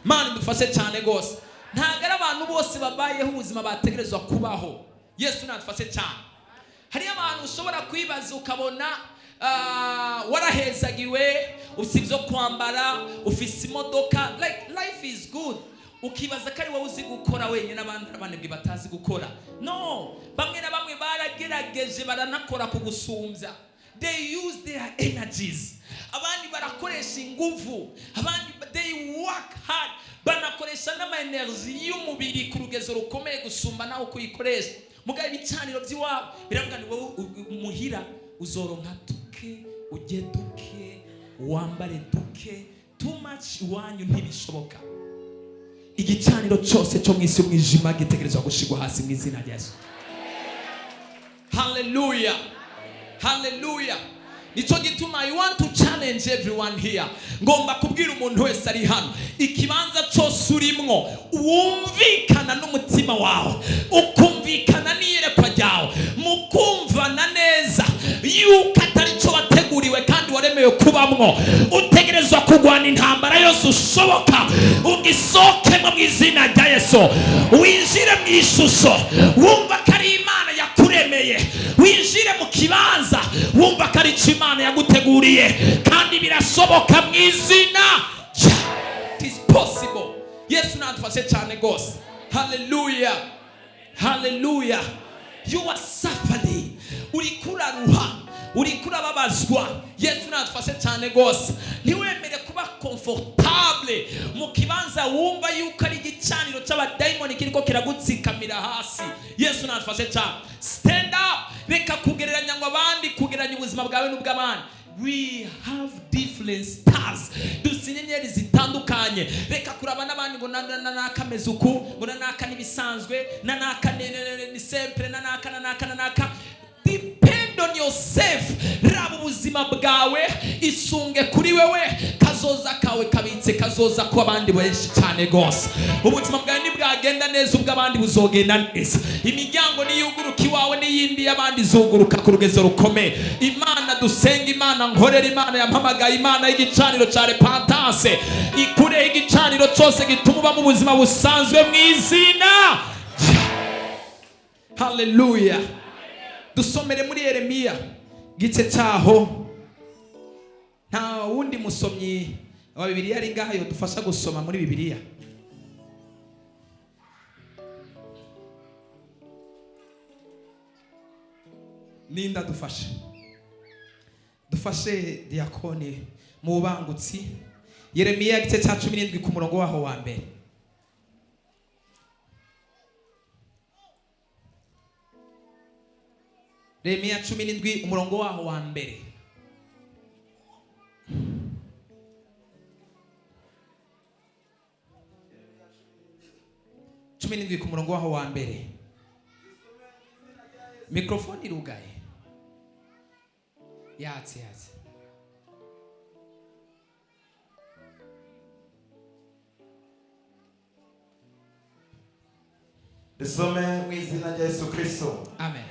Mana dufashe cyane rwose. Ntabwo ari abantu bose babayeho ubuzima bategerezwa kubaho. Yesu nadufashe cyane. Hariyo abantu ushobora kwibaza ukabona warahezagiwe, ufite ibyo kwambara, ufise imodoka, like life is good, ukibaza ko ari wowe uzi gukora wenyine, abandi ari abanebwe batazi gukora. No, bamwe na bamwe baragerageje, baranakora kugusumbya. They use their energies, abandi barakoresha inguvu, abandi they work hard, banakoresha n'ama energy y'umubiri ku rugezo rukomeye gusumba nawe kuyikoresha. Mugabo ibicaniro by'iwabo biravuga ni wowe muhira uzoronka duke, ujye duke, wambare duke, too much iwanyu ntibishoboka. Igicaniro cyose cyo mu isi y'umwijima gitegerezwa gushigwa hasi mu izina rya Yesu. Haleluya, haleluya. Nicyo gituma I want to challenge everyone here. Ngomba kubwira umuntu wese ari hano, ikibanza cyose urimwo wumvikana n'umutima wawe, ukumvikana n'iyerekwa ryawe, mukumvana neza yuko atari cyo wateguriwe kandi waremewe kubamwo, utegerezwa kurwana intambara yose ushoboka ugisohokemo mu izina rya Yesu, winjire mu ishusho wumva ko ari Imana yakuremeye, winjire. Wishire mu kibanza wumva ko ari cyo Imana yaguteguriye, kandi birashoboka mu izina rya. It is possible. Yesu nadufashe cyane rwose. Haleluya, haleluya. You are suffering, uriko uraruha, uriko urababazwa. Yesu nadufashe cyane rwose. Ntiwemere kuba comfortable mu kibanza wumva yuko ari igicaniro cy'abadayimoni kiriko kiragutsikamira hasi. Yesu nadufashe cyane. Stand up. Reka kugereranya ngo abandi, kugereranya ubuzima bwawe n'ubw'abandi. We have different stars, dufite inyenyeri zitandukanye. Reka kuraba n'abandi ngo na naka ameze uku, ngo na naka n'ibisanzwe, na naka ni simple, na naka, na naka, na naka. Depend on yourself. Raba ubuzima bwawe, isunge kuri wewe. Kazoza kawe kabitse kazoza ku abandi benshi cyane rwose. Ubuzima bwawe nibwagenda neza, ubw'abandi buzogenda neza. Imiryango niyuguruka iwawe, n'iyindi y'abandi izuguruka ku rugezo rukomeye. Imana dusenga, Imana nkorera, Imana yampamagaye, Imana y'igicaniro cya repentance, ikureho igicaniro cyose gituma uba mu buzima busanzwe mu izina. Haleluya. Dusomere muri Yeremiya gice cyaho. Nta wundi musomyi wa Bibiliya ari ngaha yodufasha gusoma muri Bibiliya? Ninda dufashe, dufashe diyakoni mu bubangutsi. Yeremiya igice cya 17 ku murongo waho wa mbere. Yeremiya 17, umurongo waho wa mbere. 17 ku murongo waho wa mbere. Mikrofone irugaye, yatse, yatse. Dusome mu izina rya Yesu Kristo. Amen.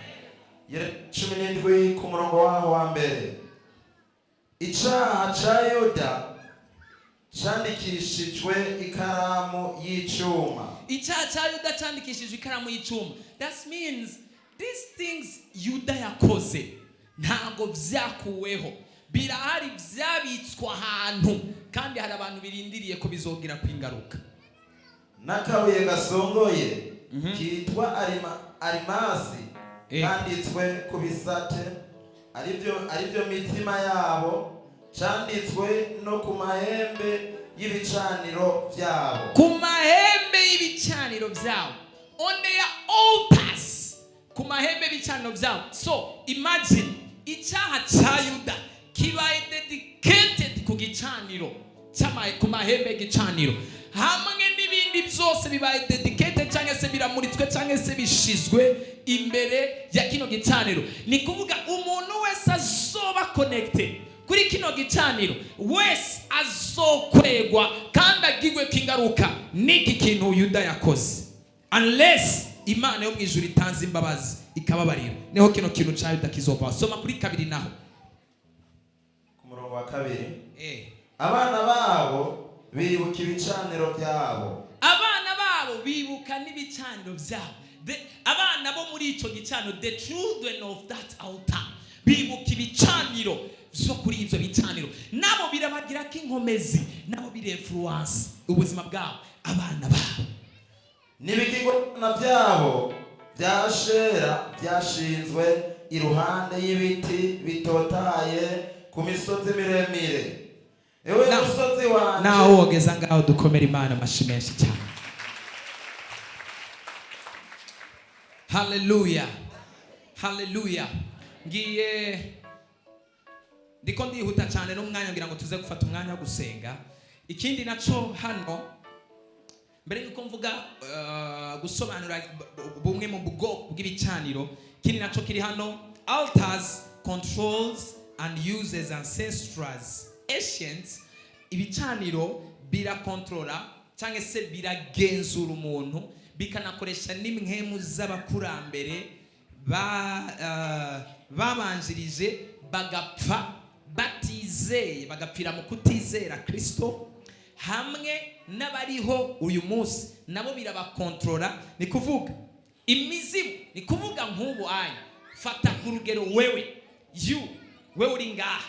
17 ku murongo waho wa mbere: Icaha ca Yuda candikishijwe ikaramu y'icuma. Icyaha cya Yuda cyandikishijwe ikaramu y'icuma. That means these things Yuda yakoze ntabwo byakuweho, birahari, byabitswe ahantu, kandi hari abantu birindiriye ko bizogira ku ingaruka. N'akabuye gasongoye kitwa arimasi kanditswe ku bisate, aribyo mitima yabo, canditswe no ku mahembe y'ibicaniro byabo. Ku mahembe y'ibicaniro byabo, on their altars, ku mahembe y'ibicaniro byabo. So imagine, icyaha cya Yuda kibaye dedicated ku gicaniro ku mahembe y'igicaniro, hamwe n'ibindi byose bibaye dedicated cyangwa se biramuritswe cyangwa se bishizwe imbere ya kino gicaniro. Ni kuvuga umuntu wese azoba connected kuri kino gicaniro wese azokwegwa kandi agigwe ko ingaruka n'iki kintu Yuda yakoze, unless Imana yo mu ijuru itanze imbabazi ikababarira. Niho kino kintu cya Yuda kizova. Soma kuri kabiri naho. Ku murongo wa kabiri: Abana babo bibuka ibicaniro byabo. Abana babo bibuka n'ibicaniro byabo. Abana bo muri icyo gicaniro, the children of that altar, bibuka ibicaniro byo kuri ibyo bicaniro. Nabo birabagirako inkomezi, nabo bireinfluence ubuzima bwabo, abana babo. N'ibigirwamana byabo bya Shera byashinzwe iruhande y'ibiti bitotahaye ku misozi miremire. Ewe musozi wanje. Naho wogeza ngaho, dukomera Imana amashi menshi cyane. Haleluya, haleluya. Ngiye, ndiko ndihuta cyane n'umwanya ngira ngo tuze gufata umwanya wo gusenga. Ikindi naco hano, mbere yuko mvuga gusobanura bumwe mu bwoko bw'ibicaniro, ikindi naco kiri hano: altars controls and uses ancestors ancients. Ibicaniro birakontorora cyangwa se biragenzura umuntu, bikanakoresha n'impwemu z'abakurambere babanjirije bagapfa batizeye, bagapfira mu kutizera Kristo, hamwe n'abariho uyu munsi nabo birabakontorora. Ni kuvuga imizimu, ni kuvuga nk'ubu anya Fata ku rugero wewe, you, wewe uri ngaha,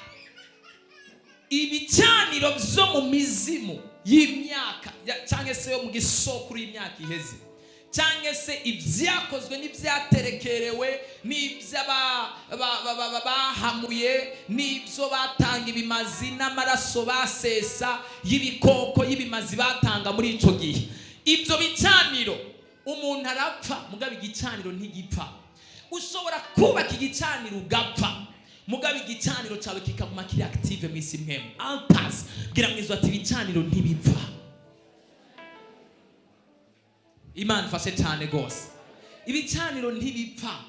ibicaniro byo mu mizimu y'imyaka cyangwa se yo mu gisokuru y'imyaka iheze, cyangwa se ibyakozwe n'ibyaterekerewe n'ibyo bahamuye n'ibyo batanga, ibimazi n'amaraso basesa y'ibikoko, y'ibimazi batanga muri icyo gihe, ibyo bicaniro, umuntu arapfa mugabo igicaniro ntigipfa. Ushobora kubaka igicaniro ugapfa, mugabo igicaniro cyawe kikaguma kiri active mu isi mwemu. Altars, bwira mwizo ati: "Ibicaniro ntibipfa." Imana ifashe cyane rwose. Ibicaniro ntibipfa,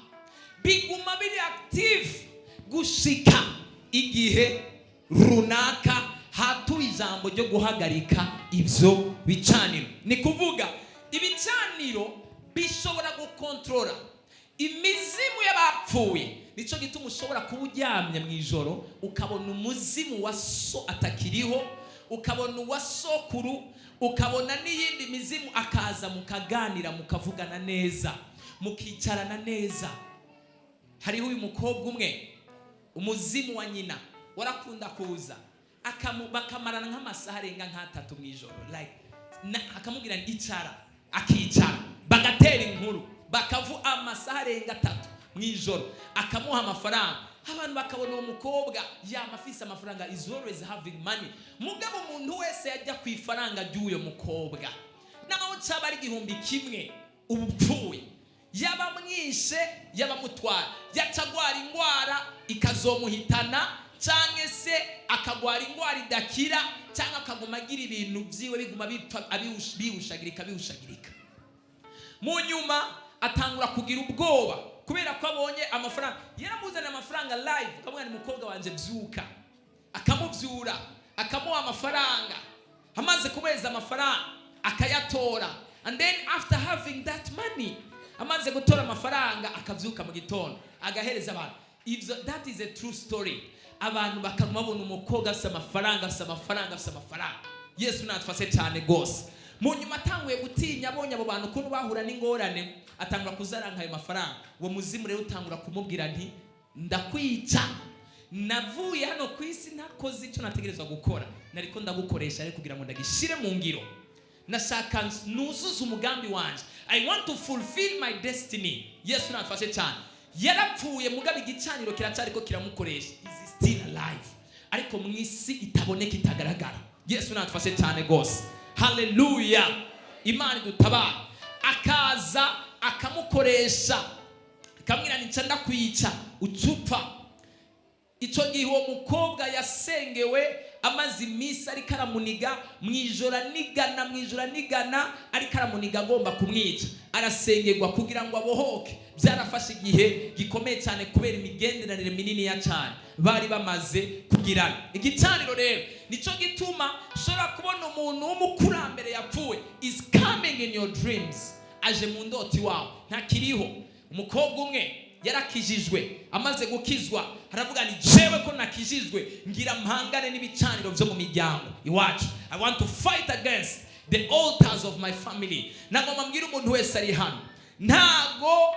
biguma biri active gushika igihe runaka hatuye ijambo ryo guhagarika ibyo bicaniro. Ni kuvuga ibicaniro bishobora gukontorora imizimu y'abapfuye. Nicyo gituma ushobora kuba uryamye mu ijoro, ukabona umuzimu wa so atakiriho, ukabona uwa sokuru, ukabona n'iyindi mizimu, akaza mukaganira, mukavugana neza, mukicarana neza. Hariho uyu mukobwa umwe, umuzimu wa nyina warakunda kuza, bakamarana nk'amasaha arenga nk'atatu mu ijoro, like akamubwira ngo icara, akicara, bagatera inkuru, bakavu amasaha arenga 3 mu ijoro, akamuha amafaranga. Abantu bakabona uwo mukobwa yama afise amafaranga, is always having money. Mugabo umuntu wese yajya ku ifaranga ry'uyo mukobwa, naho cyaba ari 1000, uba upfuye. Yaba mwishe, yaba amutwara, yaca agwara indwara ikazomuhitana, cyangwa se akagwara indwara idakira, cyangwa akaguma agira ibintu byiwe biguma bipfa, bihushagirika, bihushagirika. Mu nyuma atangura kugira ubwoba kubera ko abonye amafaranga. Yaramuzaniye amafaranga live, akamubwira ni: "Mukobwa wanjye, byuka." Akamubyura, akamuha amafaranga. Amaze kumuhereza amafaranga, akayatora, and then after having that money, amaze gutora amafaranga, akabyuka mu gitondo agahereza abantu ivyo. That is a true story. Abantu bakaguma babona umukobwa afise amafaranga, afise amafaranga, afise amafaranga. Yesu natufashe cyane rwose. Mu nyuma atanguye gutinya, abonye abo bantu ukuntu bahura n'ingorane, atangura kuzaranka ayo mafaranga. Uwo muzimu rero utangura kumubwira nti: "Ndakwica, navuye hano ku isi ntakoze icyo nategerezwa gukora, nariko ndagukoresha ariko kugira ngo ndagishire mu ngiro. Nashaka nuzuze umugambi wanje, I want to fulfill my destiny." Yesu natufashe cyane. Yarapfuye, mugabo igicaniro kiracyariko kiramukoresha, is still alive, ariko mu isi itaboneka, itagaragara. Yesu natufashe cyane rwose. Haleluya, Imana idutabara. Akaza akamukoresha, akamwira: "Nica ndakwica, ucupfa." Icyo gihe uwo mukobwa yasengewe, amaze iminsi ariko aramuniga mu ijoro, anigana mu ijoro, anigana, ariko aramuniga, agomba kumwica. Arasengerwa kugira ngo abohoke. Byarafashe igihe gikomeye cyane kubera imigenderanire minini ya cyane bari bamaze kugirana. Igicaniro rero, nicyo gituma ushobora kubona umuntu w'umukurambere yapfuye is coming in your dreams, aje mu ndoto iwawe, ntakiriho. Umukobwa umwe yarakijijwe. Amaze gukizwa aravuga ni: "Jewe ko nakijijwe, ngira mpangane n'ibicaniro byo mu miryango iwacu. I want to fight against the altars of my family." Nagomba mbwira umuntu wese ari hano, ntago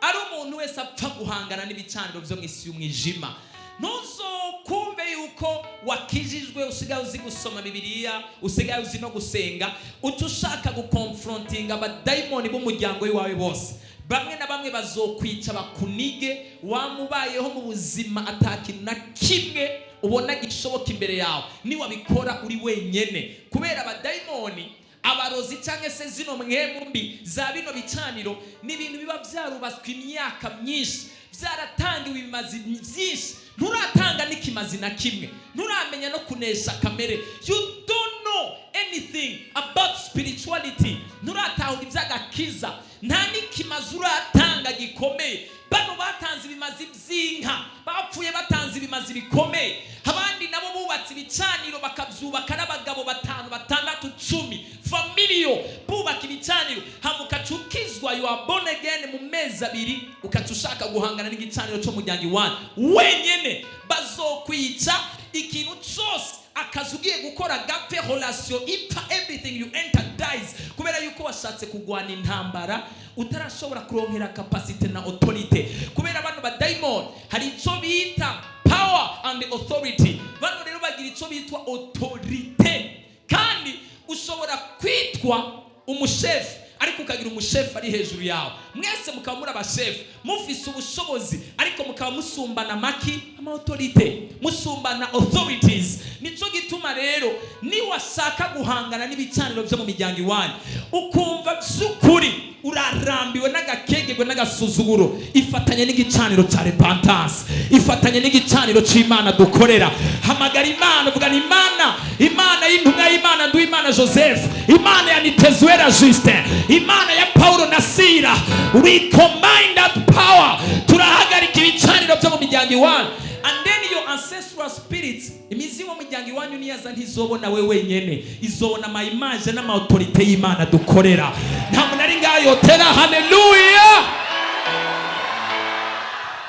ari umuntu wese apfa guhangana n'ibicaniro byo mu isi y'umwijima. Ntuzokumve yuko wakijijwe, usigaye uzi gusoma Bibiliya, usigaye uzi no gusenga, uca ushaka gukonfrontinga abadayimoni b'umuryango w'iwawe bose. Bamwe na bamwe bazokwica, bakunige. Wamubayeho mu buzima atakintu na kimwe ubona gishoboka imbere yawe niwabikora uri wenyene, kubera abadayimoni, abarozi, cyangwa se zino mpwemu mbi za bino bicaniro, ni ibintu biba byarubatswe imyaka myinshi, byaratangiwe ibimazi byinshi. Nturatanga n'ikimazi na kimwe, nturamenya no kunesha kamere. You don't know anything about spirituality, nturatahura iby'agakiza, nta n'ikimazi uratanga gikomeye. Bano batanze ibimazi by'inka, bapfuye batanze ibimazi bikomeye. Abandi nabo bubatse ibicaniro, bakabyubaka n'abagabo batanu, batandatu, 10, familiyo bubaka ibicaniro. Hama ukaca ukizwa, you are born again, mu mezi 2 ukaca ushaka guhangana n'igicaniro cyo muryango iwanyu wenyene. Bazokwica ikintu cyose, akazi ugiye gukora gapfe, relation ipfa, everything you enter dies, kubera yuko washaka. Washatse kugwana intambara utarashobora kuronkera capacité na autorité, kubera bano badayimoni hari icyo bita power and authority. Bano rero bagira icyo bitwa autorité. Kandi ushobora kwitwa umushefu, ariko ukagira umushefu ari hejuru yawe. Mwese mukaba muri abashefu, mufise ubushobozi, ariko mukaba musumbana maki ama autorité, musumbana authorities. Nico gituma rero niwashaka guhangana n'ibicaniro byo mu miryango iwanyu, ukumva by'ukuri urarambiwe n'agakegegwe n'agasuzuguro, ifatanye n'igicaniro cya repentance, ifatanye n'igicaniro cy'Imana dukorera. Hamagara Imana, uvugana Imana, Imana y'intumwa y'Imana Nduwimana Joseph, Imana ya Nitezuera Justin, Imana ya Paulo na Sira. We combine that power, turahagarika ibicaniro byo mu miryango iwanyu. And then your ancestral spirits, imizimu mu miryango iwanyu, niyaza ntizobona we wenyene, izobona ama image n'ama autorité y'Imana dukorera. Nta muntu ari ngaho yotera haleluya?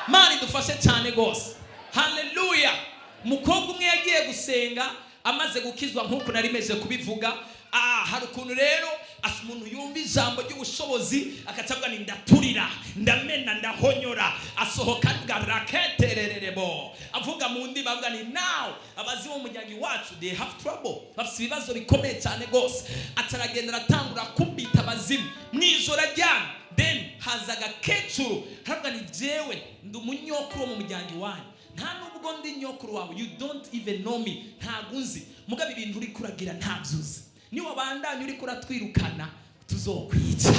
Mana idufashe cyane rwose. Haleluya. Umukobwa umwe yagiye gusenga amaze gukizwa, nk'uko nari meze kubivuga. Hari ukuntu rero umuntu yumva ijambo ry'ubushobozi, agaca avuga ni ndaturira, ndamena, ndahonyora. Asohoka avuga raketerererebo, avuga mu ndimi, avuga ni now abazimu mu muryango iwacu, they have trouble, bafite ibibazo bikomeye cyane rwose. Ataragenda, aratangura kubita abazimu mu ijoro aryamye. Then haza agakecuru, haravuga ni jewe ndi umunyokuru wo mu muryango iwanyu. Nta nubwo ndi nyokuru wawe, you don't even know me, ntabwo unzi. Mugabo ibintu uri kuragira ntabyo uzi. Niwabandanya uri kuratwirukana, tuzokwica.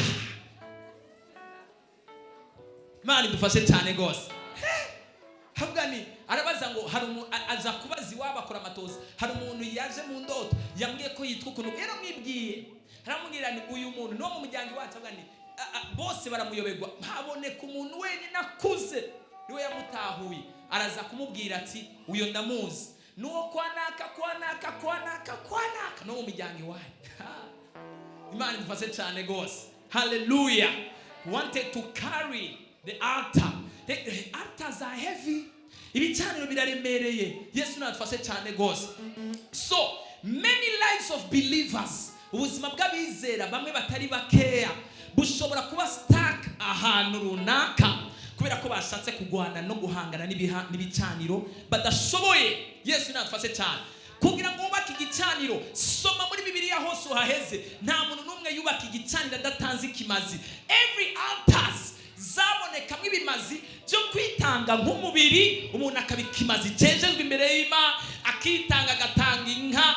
Imana idufashe cyane rwose. Havuga ni arabaza ngo hari umu aza kubaza iwabo, akora amatoza. Hari umuntu yaje mu ndoto yambwiye ko yitwa ukuntu, yaramwibwiye, aramubwira ni uyu muntu no mu muryango iwacu. Avuga ni bose baramuyoberwa, haboneka umuntu wenyine akuze niwe yamutahuye. Araza kumubwira ati uyo ndamuzi, nuwo kwa naka, kwa naka, kwa naka, kwa naka, no mu miryango iwanyu. Imana idufashe cyane rwose. Haleluya. Wanted to carry the altar. The altars are heavy, ibicaniro biraremereye. Yesu nadufashe cyane rwose. So many lives of believers, ubuzima bw'abizera bamwe batari bakeya bushobora kuba stuck ahantu runaka kubera ko bashatse kurwana no guhangana n'ibicaniro badashoboye. Yesu nadufashe cyane. Kugira ngo wubake igicaniro, soma muri Bibiliya hose uhaheze, nta muntu n'umwe yubaka igicaniro adatanze ikimazi. Every altars zabonekamo ibimazi byo kwitanga nk'umubiri, umuntu akaba ikimazi cyejejwe imbere y'Imana, akitanga, agatanga inka.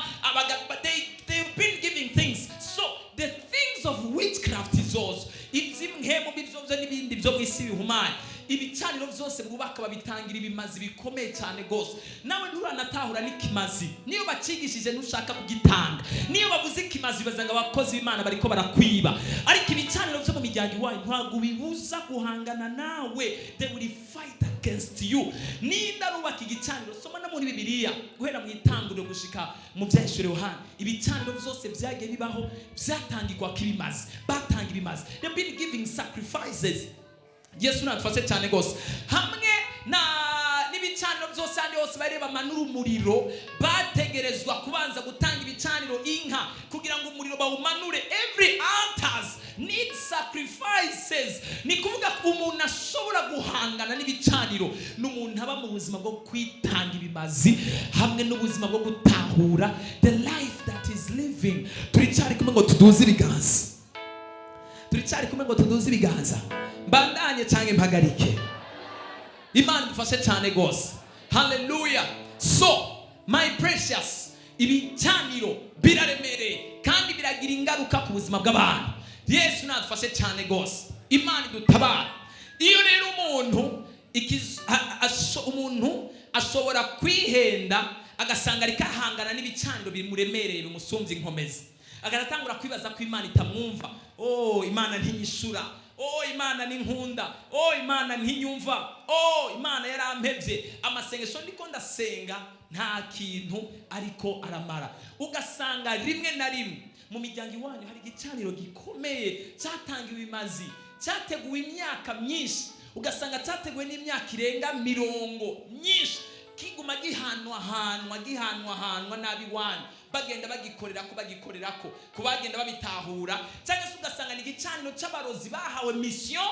They've been giving things. So the things of witchcraft is also iby'imhemu byo n'ibindi byo mu isi bihumanye. Ibicaniro byose bwubaka babitangira ibimazi bikomeye cyane rwose. Nawe nturanatahura n'ikimazi, niyo bakigishije ntushaka kugitanga. Niyo bavuze ikimazi baza ngo abakozi b'Imana bariko barakwiba. Ariko ibicaniro byo mu miryango iwanyu ntabwo bibuza guhangana nawe, they will fight against you. Ninda arubaka igicaniro, soma no muri Bibiliya guhera mu itanguriro gushika mu Byahishuriwe Yohana, ibicaniro byose byagiye bibaho byatangirwa ibimazi, batanga ibimazi. They've been giving sacrifices. Yesu nadufashe cyane rwose. Hamwe na n'ibicaniro byose, ahandi hose bari bamanura umuriro, bategerezwa kubanza gutanga ibicaniro, inka, kugira ngo umuriro bawumanure. Every altars need sacrifices. Ni kuvuga ko umuntu ashobora guhangana n'ibicaniro ni umuntu aba mu buzima bwo kwitanga ibimazi hamwe n'ubuzima bwo gutahura the life that is living. Turicyari kumwe ngo tuduze ibiganza? Turicyari kumwe ngo tuduze ibiganza? Mbandanye cyangwa mpagarike? Imana idufashe cyane rwose. Haleluya. So my precious, ibicaniro biraremereye kandi biragira ingaruka ku buzima bw'abantu. Yesu nadufashe cyane rwose. Imana idutabara. Iyo rero umuntu umuntu ashobora kwihenda, agasanga ariko ahangana n'ibicaniro bimuremereye, bimusumbya inkomezi, agatangura kwibaza ko Imana itamwumva. Oh, Imana ntinyishura. Oh, Imana ntinkunda. Oh, Imana ntinyumva. Oh, Imana yarampevye. Amasengesho ndiko ndasenga nta kintu ariko aramara. Ugasanga rimwe na rimwe mu miryango iwanyu hari igicaniro gikomeye cyatangiwe imazi, cyateguwe imyaka myinshi. Ugasanga cyateguwe n'imyaka irenga mirongo myinshi, kiguma gihanwahanwa, gihanwahanwa n'ab'iwanyu, bagenda bagikorerako, bagikorerako, ku bagenda babitahura. Cyangwa se ugasanga Igicaniro cy'abarozi bahawe mission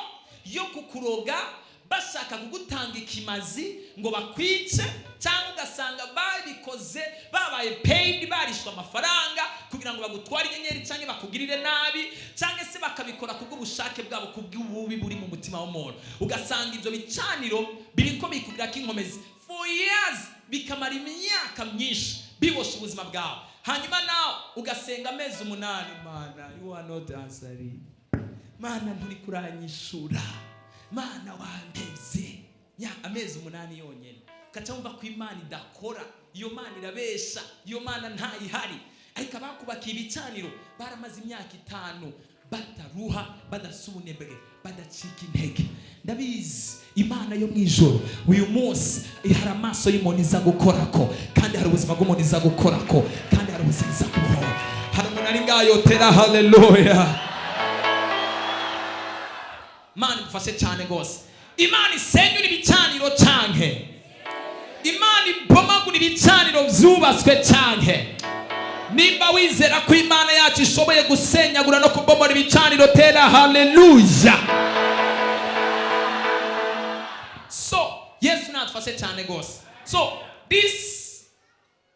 yo kukuroga, bashaka kugutanga ikimazi ngo bakwice, cyangwa ugasanga babikoze babaye paid, barishwe amafaranga kugira ngo bagutware inyenyeri cyangwa bakugirire nabi, cyangwa se bakabikora kubw'ubushake bwabo, kubw'ububi buri mu mutima w'umuntu. Ugasanga ibyo bicaniro biriko bikugirako inkomezi for years, bikamara imyaka myinshi bibosha ubuzima bwawe. Hanyuma nawe ugasenga amezi 8: "Mana, you are not answering. Mana, nturi kuranyishura. Mana, wantevye." Ya amezi 8 yonyene ugaca wumva ko Imana idakora, iyo Mana irabesha, iyo Mana ntayihari. Ariko abakubakiye ibicaniro baramaze imyaka 5 bataruha, badafise ubunebwe, badacika intege. Ndabizi, Imana yo mu ijoro uyu munsi hari amaso y'umuntu iza gukorako, kandi hari ubuzima bw'umuntu iza gukorako, kandi hari ubuzima iza kubohora. Hari umuntu ari ngaho yotera haleluya? Imana idufashe cyane rwose. Imana isenyura ibicaniro canke Imana ibomagura ibicaniro vyubatswe canke? Nimba wizera ko Imana yacu ishoboye gusenyagura no kubomora ibicaniro, tera haleluya. So Yesu natufashe cyane rwose. So this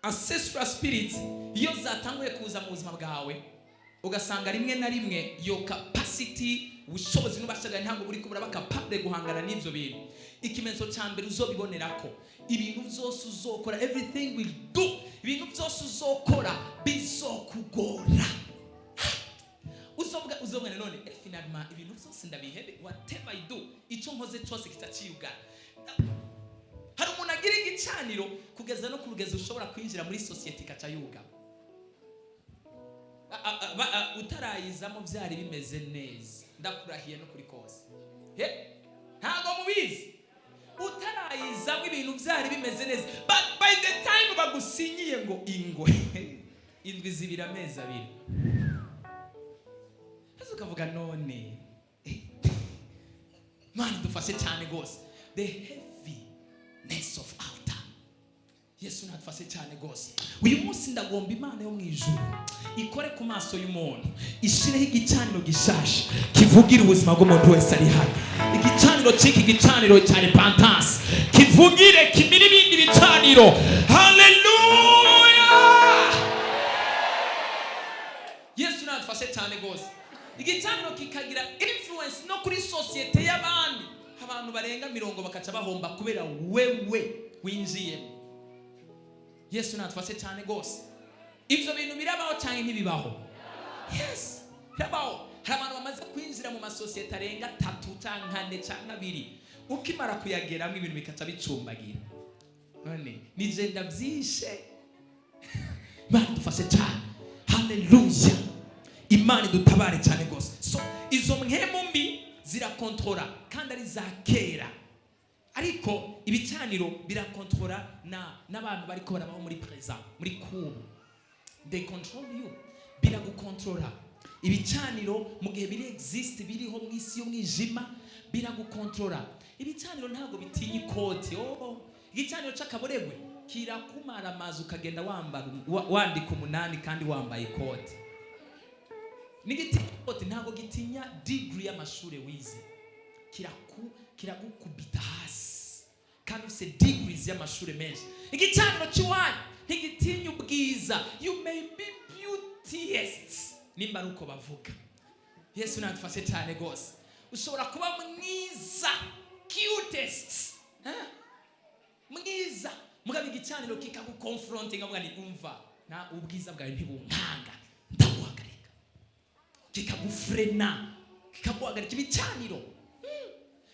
ancestral spirit, iyo zatanguye kuza mu buzima bwawe, ugasanga rimwe na rimwe iyo capacity, ubushobozi n'ubashaga ntabwo buri kubura capable guhangana n'ibyo bintu. Ikimenyetso cya mbere uzobibonera ko ibintu byose uzokora, everything will do, ibintu byose uzokora bizokugora. Uzovuga none finalement ibintu byose ndabihebe, whatever I do, icyo nkoze cyose kitaciyugara. Hari umuntu agira igicaniro kugeza no ku rugezi ushobora kwinjira muri sosiyete ikaca yugama. Utarayizamo byari bimeze neza, ndakurahiye no kuri kose. He, ntabwo mubizi. Utarayizamo ibintu byari bimeze neza, but by the time bagusinyiye ngo ingwe indwi 2, amezi 2, maze ukavuga none Mana dufashe cyane rwose. The heaviness of altar. Yesu natufashe cyane rwose. Uyu munsi ndagomba Imana yo mu ijuru ikore ku maso y'umuntu, ishireho igicaniro gishasha kivugira ubuzima bw'umuntu wese ari hano. Igicaniro cy'iki gicaniro cya repentance kivugire, kimira ibindi bicaniro. Haleluya! Yesu natufashe cyane rwose. Igicaniro kikagira influence no kuri sosiyete y'abandi, abantu barenga mirongo bakaca bahomba kubera wewe winjiyemo. Yesu natufashe cyane rwose. Ibyo bintu birabaho cyangwa ntibibaho? Yes, birabaho. Hari abantu bamaze kwinjira mu masosiyete arenga atatu cyangwa ane cyangwa abiri, ukimara kuyageramo ibintu bikaca bicumbagira. None nije ndabyishe? Imana idufashe cyane. Haleluya! Imana idutabare cyane rwose. So izo mpwemu mbi zirakontorora, kandi ari za kera, ariko ibicaniro birakontorora na n'abantu bariko barabaho muri présent, muri kubu. They control you, biragukontorora. Ibicaniro mu gihe biri exist, biriho mu isi y'umwijima, biragukontorora. Ibicaniro ntabwo bitinya ikoti. Oh, igicaniro c'akaboregwe kirakumara amazi, ukagenda wambara wandika 8 kandi wambaye ikoti. N'igitinya ikoti, ntabwo gitinya degree y'amashuri wize. Kiragukubita hasi kandi ufite degrees y'amashuri menshi. Igicaniro cy'iwanyu ntigitinya ubwiza. You may be beautiest, nimba ari uko bavuga. Yesu nadufashe cyane rwose. Ushobora kuba mwiza, cutest, eh? Mwiza, mugabo igicaniro kikagukonfrontinga, avuga ni umva, na ubwiza bwawe ntibunkanga, ndaguhagarika. Kikagufrena, kikaguhagarika. Ibicaniro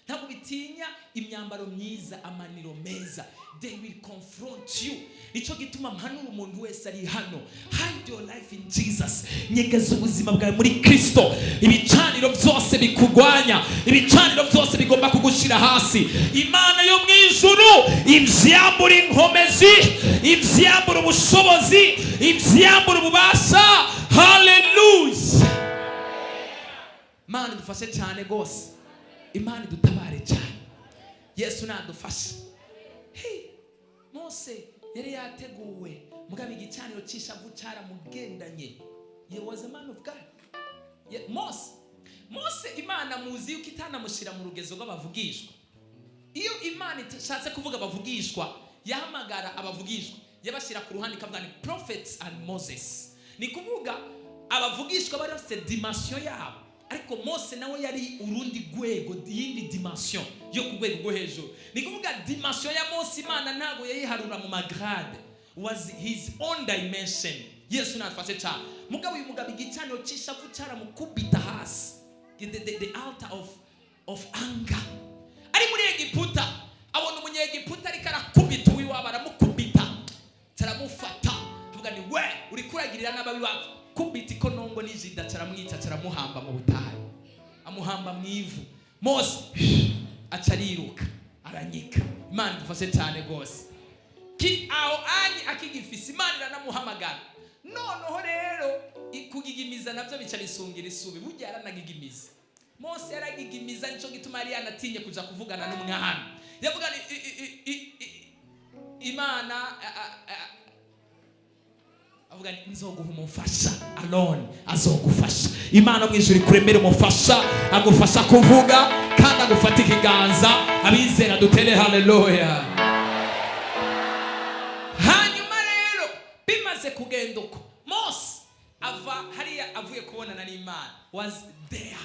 ntabwo bitinya imyambaro myiza, amaniro meza. They will confront you. Nicyo gituma mpanura umuntu wese ari hano: hide your life in Jesus. Nyegeza ubuzima bwawe muri Kristo. Ibicaniro byose bikugwanya, ibicaniro byose bigomba kugushyira hasi, Imana yo mu ijuru ibyambura inkomezi, ibyambura ubushobozi, ibyambura ububasha. Haleluya! Imana idufashe cyane rwose. Imana idutabare cyane. Yesu nadufashe. Hey, Mose yari yateguwe, mugabo igicaniro cy'ishavu cyaramugendanye. He was a man of God. Mose Imana muzi yuko itanamushyira mu rugezo rw'abavugishwa. Iyo Imana ishatse kuvuga abavugishwa, yahamagara abavugishwa, yabashyira ku ruhande, ikavuga ni prophets and Moses. Ni kuvuga abavugishwa bari bafite dimension yabo, ariko Mose nawe yari urundi rwego, yindi dimension yo ku rwego rwo hejuru. Ni kuvuga dimension ya Mose Imana ntabwo yayiharura mu ma grade, was his own dimension. Yesu nafashe cyane. Mugabo uyu mugabo igicaniro cy'ishavu cyaramukubita hasi, the altar of anger. Ari muri Egiputa, abona umunyegiputa ariko arakubita uwiwabo, aramukubita, caramufata, avuga ni we uri kuragirira n'ababi wacu, kubita ikonongo n'ijida, caramwica, caramuhamba mu butayu, amuhamba mu ivu. Mose aca ariruka, aranyika. Imana idufashe cyane rwose. Ki aho anyi akigifise, Imana iranamuhamagara. Noneho rero kugigimiza nabyo bica bisungira isubi. Burya yaranagigimiza, Mose yaragigimiza. Nico gituma yari yanatinye kuja kuvugana n'umwami. Yavuga ni Imana avuga ni nzoguha umufasha, Aroni azogufasha. Imana mu ijuru ikuremere umufasha agufasha kuvuga kandi agufata ikiganza. Abizera dutere haleluya. Hanyuma rero bimaze kugenda uko, Mose ava hariya avuye kubonana n'Imana, was there,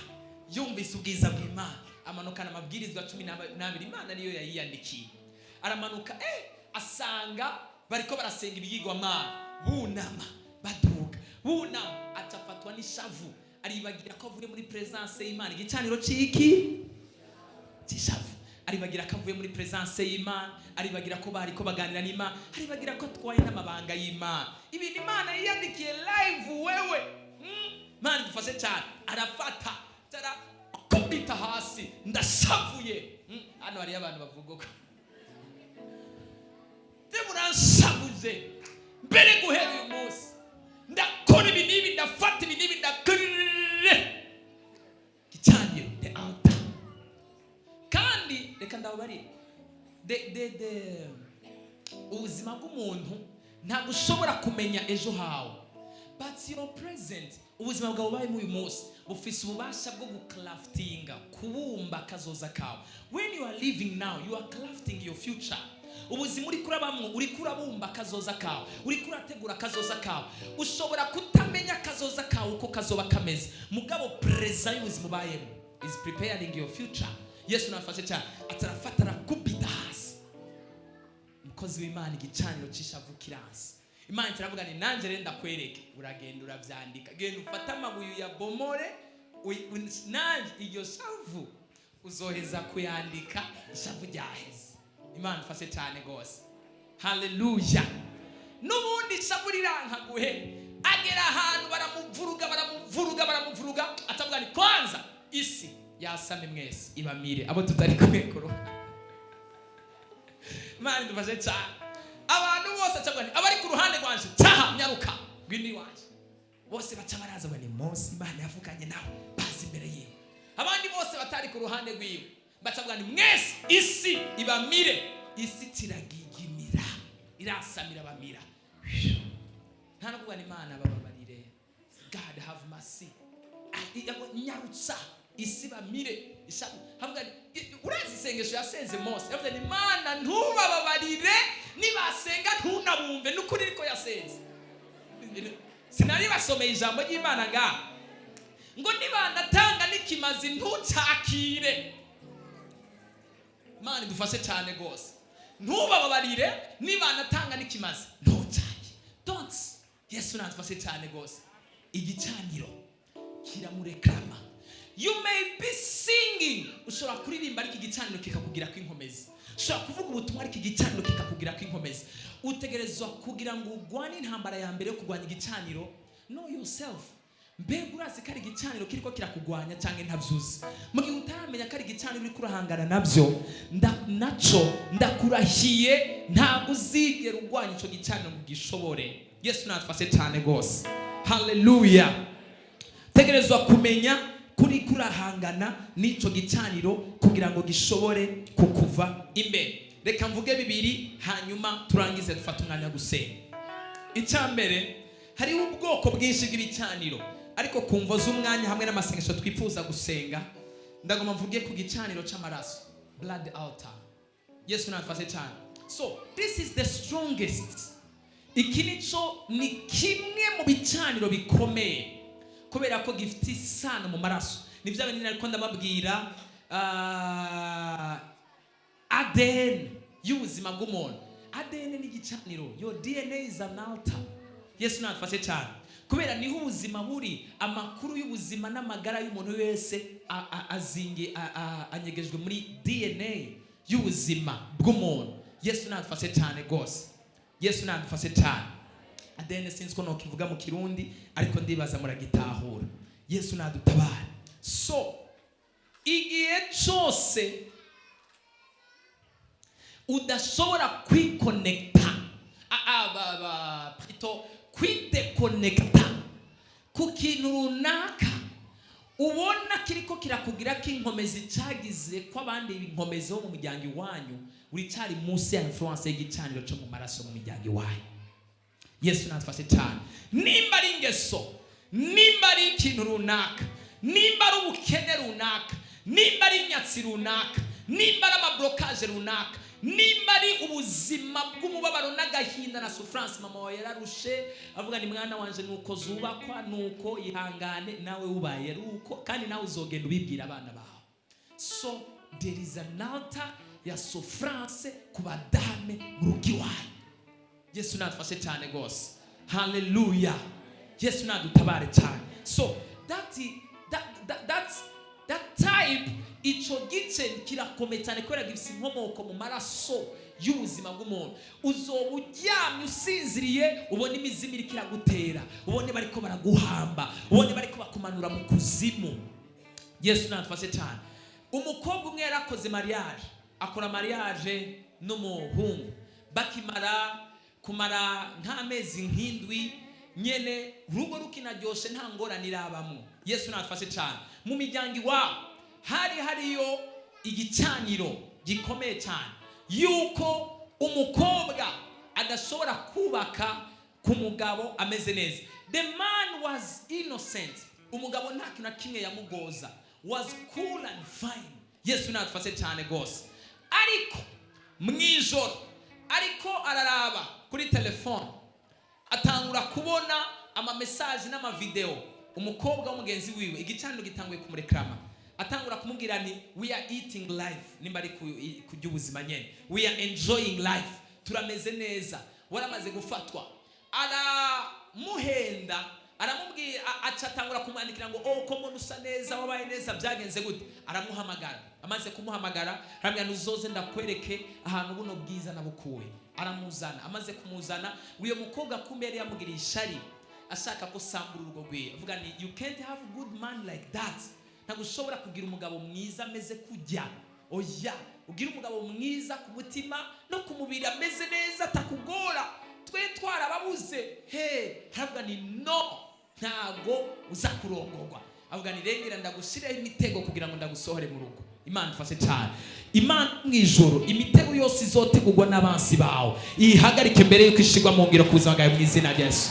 yumvise ubwiza bw'Imana, amanukana amabwirizwa 12. Imana niyo yayiyandikiye. Aramanuka, asanga bariko barasenga ibigirwamana, bunama, baduga, bunama, acafatwa n'ishavu, aribagira ko avuye muri presence y'Imana. Igicaniro c'iki? Cy'ishavu. Aribagira ko avuye muri presence y'Imana, aribagira ko bariko baganira n'Imana, aribagira ko atwaye n'amabanga y'Imana, ibintu Imana yiyandikiye live wewe. Imana idufashe cyane. Arafata, arakubita hasi, ndashavuye. Hano hariyo abantu bavuga uko muranshavuze. Mbere guhera uyu munsi ndakora ibi n'ibi, ndafata ibi n'ibi, ndakora. Gicaniro, the altar. Kandi reka ndababarire, de ubuzima bw'umuntu ntabwo ushobora kumenya ejo hawe, but your present, ubuzima bwawe ubayemo uyu munsi, bufise ububasha bwo gucraftinga, kubumba akazoza kawe. When you are living now, you are crafting your future. Ubuzima uri kurabamwo, uri kurabumba akazoza kawe, uri kurategura akazoza kawe. Ushobora kutamenya akazoza kawe uko kazoba kameze, mugabo present y'ubuzima ubayemo is preparing your future. Yesu nafashe cyane. Atarafata, arakubita hasi umukozi w'Imana, igicaniro cy'ishavu kiransi. Imana iravuga ni nanjye rero ndakwereke, uragenda urabyandika, genda ufate amabuye uyabomore, nanjye iryo shavu uzoheza kuyandika ishavu ryaheze. Imana ifashe cyane rwose. Haleluya. N'ubundi ishavu riranka guhera. Agera ahantu baramuvuruga, baramuvuruga, baramuvuruga, atavuga ni kwanza isi yasame mwese ibamire abo tutari kumwe ku ruhande. Imana idufashe cyane. Abantu bose acavuga ni abari ku ruhande rwanje, cyaha nyaruka ngwino iwanje. Bose baca baraza, ngo ni Mose Imana yavuganye nawe, baza imbere yiwe. Abandi bose batari ku ruhande rwiwe bacavuga ni mwese isi ibamire. Isi kiragigimira, irasamira, bamira. Nta no kuvuga ni Imana bababarire, God have mercy. Nyarutsa isi bamire. Havuga urazi isengesho yasenze Mose? Yavuze ni Imana ntubababarire, nibasenga ntunabumve. Nukuri niko yasenze. Sinari basomeye ijambo ry'Imana ngaha ngo nibanatanga n'ikimazi ntucakire? Imana idufashe cyane rwose. Ntubababarire, nibanatanga n'ikimazi ntucakire, don't. Yesu nadufashe cyane rwose. Igicaniro kiramureklama. You may be singing, ushobora kuririmba, ariko igicaniro kikakugirako inkomezi. Ushobora kuvuga ubutumwa, ariko igicaniro kikakugirako inkomezi. Utegerezwa kugira ngo urwane intambara ya mbere yo kurwanya igicaniro, know yourself. Mbega urazi ko ari igicaniro kiriko kirakugwanya cyangwa ntavyuzi? Mu gihe utaramenya ko ari igicaniro uriko urahangana nabyo, naco ndakurahiye, ntabwo uzigera urwanya ico gicaniro ngo ugishobore. Yesu natufashe cyane rwose. Haleluya. Tegerezwa kumenya kuri kurahangana n'ico gicaniro kugira ngo gishobore kukuva imbere. Reka mvuge bibiri, hanyuma turangize, dufate umwanya wo gusenga. Icya mbere, hariho ubwoko bwinshi bw'ibicaniro, ariko ku mvo z'umwanya hamwe n'amasengesho twifuza gusenga. Ndagomba mvuge ku gicaniro c'amaraso, blood altar. Yesu nadufashe cyane. So this is the strongest. Iki nico ni kimwe mu bicaniro bikomeye kubera ko gifite isano mu maraso. Ni bya bindi ariko ndababwira, ADN y'ubuzima bw'umuntu. ADN ni igicaniro. Your DNA is an altar. Yesu nadufashe cyane, kubera niho ubuzima buri. Amakuru y'ubuzima n'amagara y'umuntu wese azingi anyegejwe muri DNA y'ubuzima bw'umuntu. Yesu nadufashe cyane rwose. Yesu nadufashe cyane. ADN sinzi ko nokivuga mu Kirundi, ariko ndibaza muragitahura. Yesu nadutabara. So igihe cyose udashobora kwikonekita, plutôt kwidekonekita ku kintu runaka ubona kiriko kirakugira ko inkomezi cyagize ko abandi inkomezi bo mu muryango iwanyu, uricyari munsi ya influence y'igicaniro cyo mu maraso mu miryango iwanyu. Yesu nadufashe cyane. Nimba ari ingeso, nimba ari ikintu runaka, nimba ari ubukene runaka, nimba ari inyatsi runaka, nimba ari amablocage runaka, nimba ari ubuzima bw'umubabaro n'agahinda na souffrance, mama wawe yararushe avuga ni mwana wanje, nuko zubakwa, nuko ihangane, nawe ubaye ari uko, kandi nawe uzogenda ubibwira abana bawe. So there is an altar ya souffrance ku badame mu rugo iwanyu. Yesu nadufashe cyane rwose. Haleluya. Yesu nadutabare cyane. So that type, ico gice kirakomeye cyane kubera gifise inkomoko mu maraso y'ubuzima bw'umuntu. Uzoba uryamye usinziriye, ubone imizimu iriko iragutera, ubone bariko baraguhamba, ubone bariko bakumanura mu kuzimu. Yesu nadufashe cyane. Umukobwa umwe yarakoze mariage, akora mariage n'umuhungu. Bakimara kumara nk'amezi nk'indwi nyene, urugo rukinaryoshe, nta ngorane irabamwo. Yesu nadufashe cyane. Mu miryango iwabo hari hariyo igicaniro gikomeye cyane yuko umukobwa adashobora kubaka ku mugabo ameze neza. The man was innocent. Umugabo nta kintu na kimwe yamugoza, was cool and fine. Yesu nadufashe cyane rwose. Ariko mu ijoro ariko araraba kuri telefone, atangura kubona amamessage n'amavideo. Umukobwa w'umugenzi wiwe, igicaniro gitanguye kumureklama, atangura kumubwira ni "We are eating life", nimba ari kurya ubuzima nyene, "We are enjoying life, turameze neza, waramaze gufatwa." Aramuhenda, aramubwira, aca atangura kumwandikira ngo "Oh, ko mbona usa neza, wabaye neza, byagenze gute?" Aramuhamagara. Amaze kumuhamagara aramubwira, "Uzoze ndakwereke ahantu buno bwiza nabukuye." Aramuzana. Amaze kumuzana, uyo mukobwa kumbe yari yamugiriye ishari, ashaka ko sambura urugo rwiwe, avuga ni "You can't have a good man like that. Ntabwo ushobora kugira umugabo mwiza ameze kujya. Oya, ugira umugabo mwiza ku mutima no ku mubiri, ameze neza, atakugora, twe twarababuze he." Haravuga ni "No, ntago uza kurongorwa." Avuga ni "Rengera ndagushireho imitego kugira ngo ndagusohore mu rugo." Imana ifashe cyane. Imana mu ijoro, imitego yose izotegurwa n'abansi bawe ihagarike mbere yuko ishigwa mu ngiro ku buzima bwawe mu izina rya Yesu.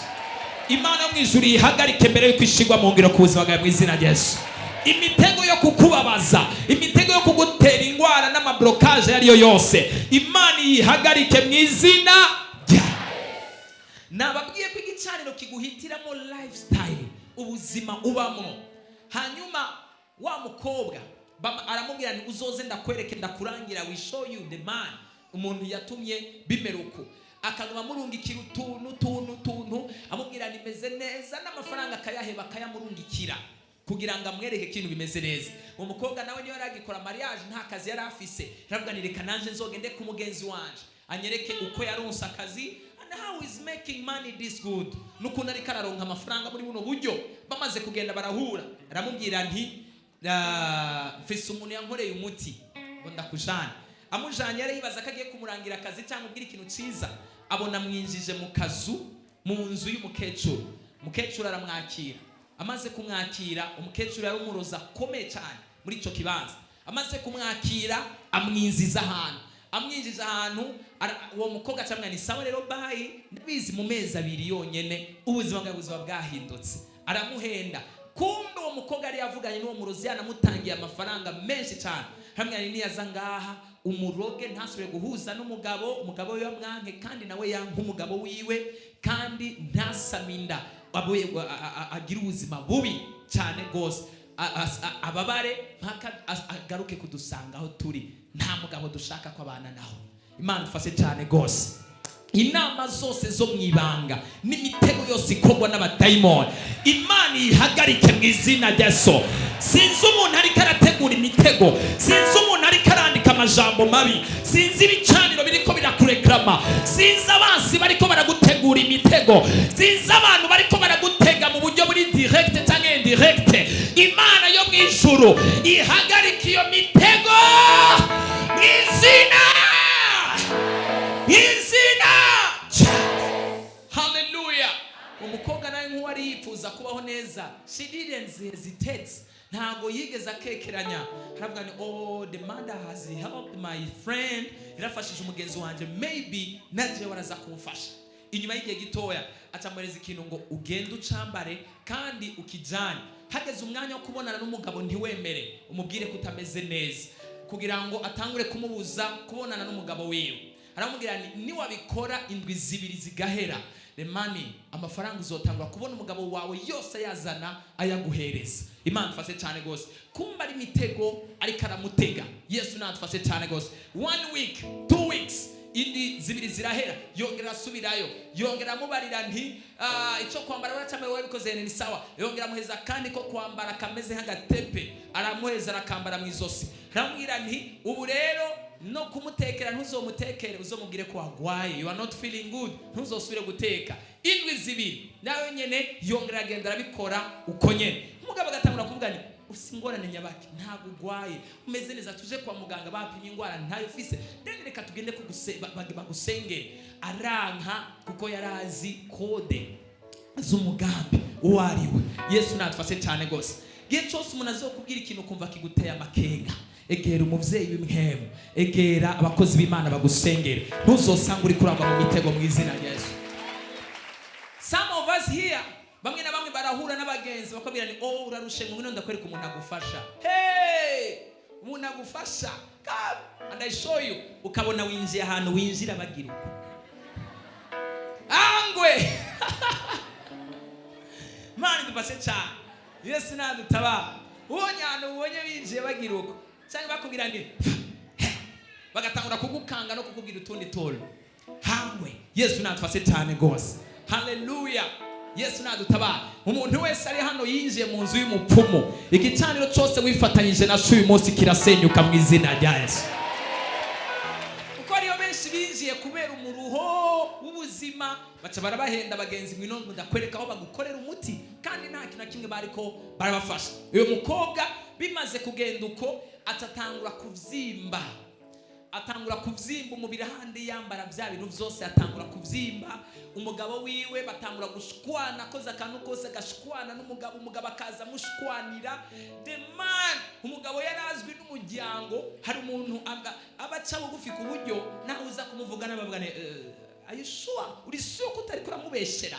Imana yo mu ijuru ihagarike mbere yuko ishigwa mu ngiro ku buzima bwawe mu izina rya Yesu. Imitego yo kukubabaza, imitego yo kugutera indwara n'amablocage ayo ariyo yose, Imana iyihagarike mu izina rya. Nababwiye ko igicaniro kiguhitiramo lifestyle, ubuzima ubamo. Hanyuma wa mukobwa aramubwira ni "Uzoze ndakwereke, ndakurangira, we show you the man", umuntu yatumye bimera uko. Akaguma amurungikira utuntu tuntu tuntu, amubwira nimeze neza, n'amafaranga akayaheba akayamurungikira kugira ngo amwereke ikintu bimeze neza. Uwo mukobwa nawe niyo yari agikora mariage, nta kazi yari afise. Aravuga ni "Reka nanje nzogende ku mugenzi wanje anyereke uko yaronse akazi and how is making money this good, n'ukuntu ariko araronka amafaranga muri buno buryo." Bamaze kugenda barahura, aramubwira nti "Mfise umuntu yankoreye umuti ngo ndakujane." Amujanye, yari yibaza ko agiye kumurangira akazi cyangwa ubwira ikintu cyiza. Abona amwinjije mu kazu, mu nzu y'umukecuru. Umukecuru aramwakira. Amaze kumwakira, umukecuru yari umurozi akomeye cyane muri icyo kibanza. Amaze kumwakira, amwinjiza ahantu, amwinjiza ahantu, uwo mukobwa acamwira ni "Sawa rero, bye, ndabizi mu mezi 2 yonyene ubuzima bwawe buzaba bwahindutse." Aramuhenda. Kumbe uwo mukobwa yari yavuganye n'uwo murozi, yanamutangiye amafaranga menshi cyane, hamwe niyaza ngaha umuroge ntasubire guhuza n'umugabo, umugabo we yamwanke kandi nawe yanka umugabo wiwe, kandi ntasame inda, agire ubuzima bubi cyane rwose, ababare mpaka agaruke kudusanga aho turi. Nta mugabo dushaka ko abana naho. Imana ifashe cyane rwose. Inama zose zo mu ibanga n'imitego yose ikorwa n'abadayimoni, Imana ihagarike mu izina rya Yesu. Sinzi umuntu ariko arategura imitego, sinzi umuntu ariko arandika amajambo mabi, sinzi ibicaniro biriko birakurekrama, sinzi abansi bariko baragutegura imitego, sinzi abantu bariko baragutega mu buryo buri direct cyangwa indirect. Imana yo mu ijuru ihagarike iyo mitego mu izina. Haleluya! Umukobwa nawe nk'uwari yifuza kubaho neza, she didn't hesitate, ntabwo yigeze akekeranya. Aravuga ni: "Oh, the mother has helped my friend, yarafashije umugenzi wanjye, maybe naje waraza kumfasha." Inyuma y'igihe gitoya acamuhereza ikintu ngo: "Ugende ucambare kandi ukijane, hageze umwanya wo kubonana n'umugabo ntiwemere, umubwire ko utameze neza," kugira ngo atangure kumubuza kubonana n'umugabo wiwe. Aramubwira ni: "Niwabikora indwi 2 zigahera, the money, amafaranga uzotangura kubona umugabo wawe yose ayazana ayaguhereza." Imana ifashe cyane rwose. Kumba ari imitego ariko aramutega. Yesu natufashe cyane rwose. One week, 2 weeks, indi 2 zirahera, yongera asubirayo, yongera amubarira nti: "Icyo kwambara waracyambaye, wabikoze, ni sawa." Yongera amuheza kandi ko kwambara kameze nk'agatepe, aramuheza arakambara mu izosi. Aramubwira nti: "Ubu rero no kumutekera ntuzomutekere, uzomubwire ko wagwaye, you are not feeling good, ntuzosubire guteka." Indwi 2 nawe nyene yongera agenda arabikora uko nyene. Umugabo agatangura kuvuga ni: "Ufise ingorane nyabaki? Ntabwo ugwaye, umeze neza. Tuje kwa muganga, bapimye indwara ntayo ufise. Then reka tugende bagusengere." Aranka kuko yarazi code z'umugambi uwo ari we. Yesu natufashe cyane rwose. Igihe cyose umuntu azokubwira ikintu ukumva kiguteye amakenga, egera umuvyeyi w'impwemu, egera abakozi b'Imana bagusengere, ntuzosanga uri kuragwa mu mitego mu izina rya Yesu. Some of us here, bamwe na bamwe barahura n'abagenzi bakabwira ni: "Oh, urarushe, ngwino ndakwereka umuntu agufasha. Hey, umuntu agufasha, come and I show you." Ukabona winjiye ahantu winjira bagira uko angwe. Mana idufashe cyane. Yesu nadutabara. Ubonye ahantu ubonye binjiye bagira uko, cyangwa bakubwira ngo bagatangura kugukanga no kukubwira utundi tuntu, hangwe. Yesu natufashe cyane rwose. Haleluya! Yesu nadutabara. Umuntu wese ari hano yinjiye mu nzu y'umupfumu, igicaniro cyose wifatanyije na uyu munsi kirasenyuka mu izina rya Yesu. Kuko hariyo benshi binjiye kubera umuruho w'ubuzima, baca barabahenda bagenzi: "Ngwino ndakwereka aho bagukorera umuti," kandi nta kintu na kimwe bariko barabafasha. Uyu mukobwa bimaze kugenda uko, atatangura kuvyimba, atangura kuvyimba umubiri ahandi yambara bya bintu byose, atangura kuvyimba. Umugabo wiwe batangura gushwana, akoze akantu kose agashwana n'umugabo, umugabo akaza amushwanira. The man, umugabo yari azwi n'umuryango, hari umuntu aba aca bugufi ku buryo nawe uza kumuvuga n'abavuga ni: "Are you sure? Uri sure ko utari kuramubeshera?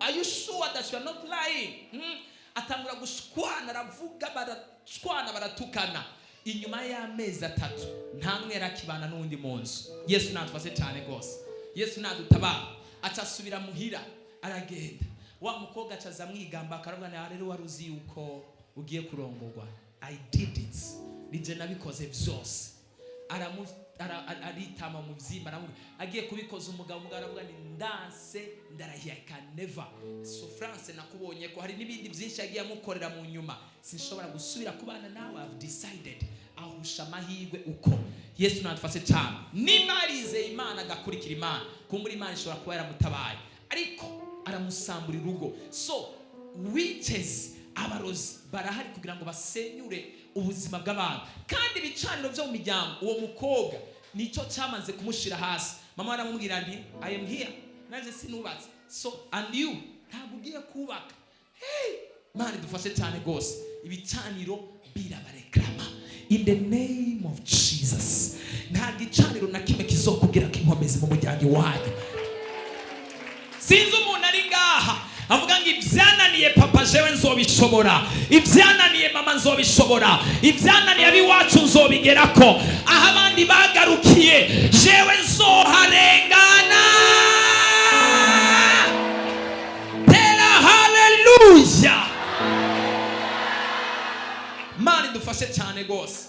Are you sure that you are not lying?" Atangura gushwana, aravuga, barashwana, baratukana. Inyuma y'amezi 3 nta n'umwe yari akibana n'undi mu nzu. Yesu natufashe cyane rwose. Yesu nadutabara. Aca asubira muhira, aragenda. Wa mukobwa aca aza amwigamba, akaravuga: "Na rero wari uzi yuko ugiye kurongorwa? I did it, nije nabikoze byose." Aritama mu byimba, aramubwira agiye kubikoza umugabo. Umugabo aravuga ni: "Ndanse, ndarahiye, I can never. Souffrance nakubonye ko hari n'ibindi byinshi yagiye amukorera mu nyuma, sinshobora gusubira kubana nawe. I've decided." Ahusha amahirwe uko. Yesu nadufashe cyane. Niba yarizeye Imana, agakurikira Imana, kumbura Imana ishobora kuba yaramutabaye, ariko aramusamburira urugo. So witches, abarozi barahari kugira ngo basenyure ubuzima bw'abantu kandi ibicaniro byo mu miryango. Uwo mukobwa nicyo cyamaze kumushira hasi. Mama aramubwira nti: "I am here, nanjye sinubatse, so and you ntabwo ugiye kubaka." Hey, Mana idufashe cyane rwose. Ibicaniro birabarekrama in the name of Jesus. Nta gicaniro na kimwe kizokubwira ko inkomezi mu muryango iwanyu. Sinzi umuntu ari ngaha Avuga ngo ibyananiye papa, jewe nzobishobora. Ibyananiye mama, nzobishobora. Ibyananiye ab'iwacu, nzobigerako. Aho abandi bagarukiye, jewe nzoharengana. Tera haleluya! Mana idufashe cyane rwose.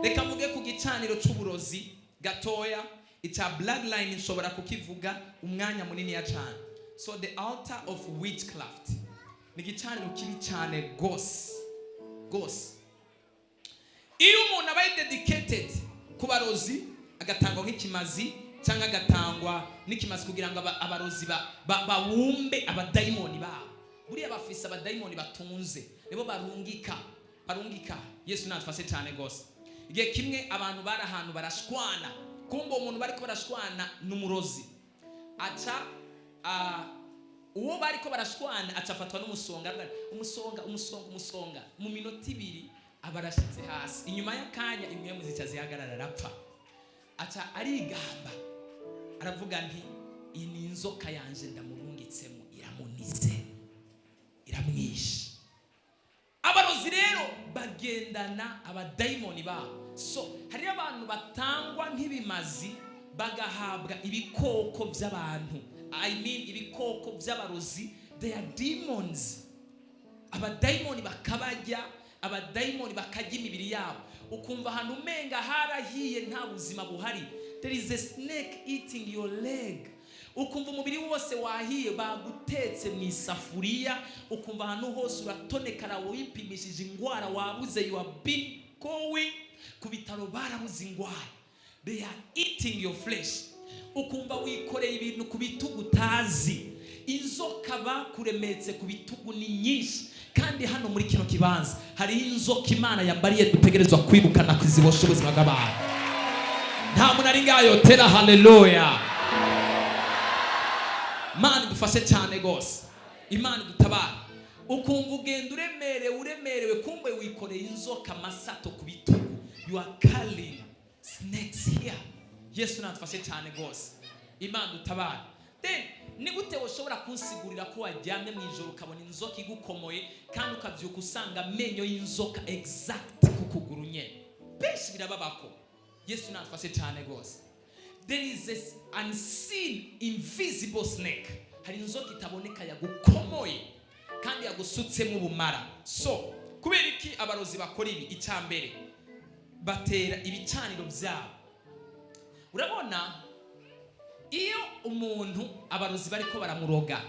Reka mvuge ku gicaniro cy'uburozi gatoya. Icya bloodline nshobora kukivuga umwanya munini ya cyane. So the altar of witchcraft ni igicaniro kibi cyane rwose rwose. Iyo umuntu abaye dedicated ku barozi, agatangwa nk'ikimazi cyangwa agatangwa n'ikimazi kugira ngo abarozi bawumbe abadayimoni babo. Buriya bafise abadayimoni batunze, nibo barungika barungika. Yesu natufashe cyane rwose. Igihe kimwe abantu bari ahantu barashwana, kumva uwo muntu bariko barashwana ni umurozi. Aca uwo bariko barashwana aca afatwa n'umusonga. Aravuga ati, "Umusonga, umusonga, umusonga!" Mu minota 2 aba arashyitse hasi. Inyuma y'akanya impwemu zica zihagarara, arapfa. Aca arigamba, aravuga nti: "Iyi ni inzoka yanje ndamurungitsemo, iramunize, iramwishe." Abarozi rero bagendana abadayimoni babo. So hariyo abantu batangwa nk'ibimazi, bagahabwa ibikoko by'abantu, I mean ibikoko by'abarozi. They are demons. Abadayimoni bakabarya, abadayimoni bakarya imibiri yabo. Ukumva ahantu umenga harahiye, nta buzima buhari. There is a snake eating your leg. Ukumva umubiri wose wahiye, bagutetse mu isafuriya. Ukumva ahantu hose uratonekara, wipimishije indwara wabuze. You have been going ku bitaro, barabuze indwara. They are eating your flesh. Ukumva wikoreye ibintu ku bitugu utazi. Inzoka bakuremetse ku bitugu ni nyinshi. Kandi hano muri kino kibanza hariho inzoka Imana yambariye dutegerezwa kwirukana, kuzibosha ubuzima bw'abantu. Nta muntu ari ngayo? Tera haleluya! Imana idufashe cyane rwose, Imana idutabara. Ukumva ugenda uremerewe, uremerewe, kumbe wikoreye inzoka, amasato ku bitugu. You are carrying snakes here. Yesu natufashe cyane rwose, Imana dutabara. Then ni gute ushobora kunsigurira ko waryamye mu ijoro ukabona inzoka igukomoye, kandi ukabyuka usanga amenyo y'inzoka exact ku kuguru nyene? Benshi birababako. Yesu natufashe cyane rwose. There is a unseen, invisible snake. Hari inzoka itaboneka yagukomoye kandi yagusutsemo ubumara. So kubera iki abarozi bakora ibi? Icya mbere, batera ibicaniro byabo. Urabona, iyo umuntu abarozi bariko baramuroga,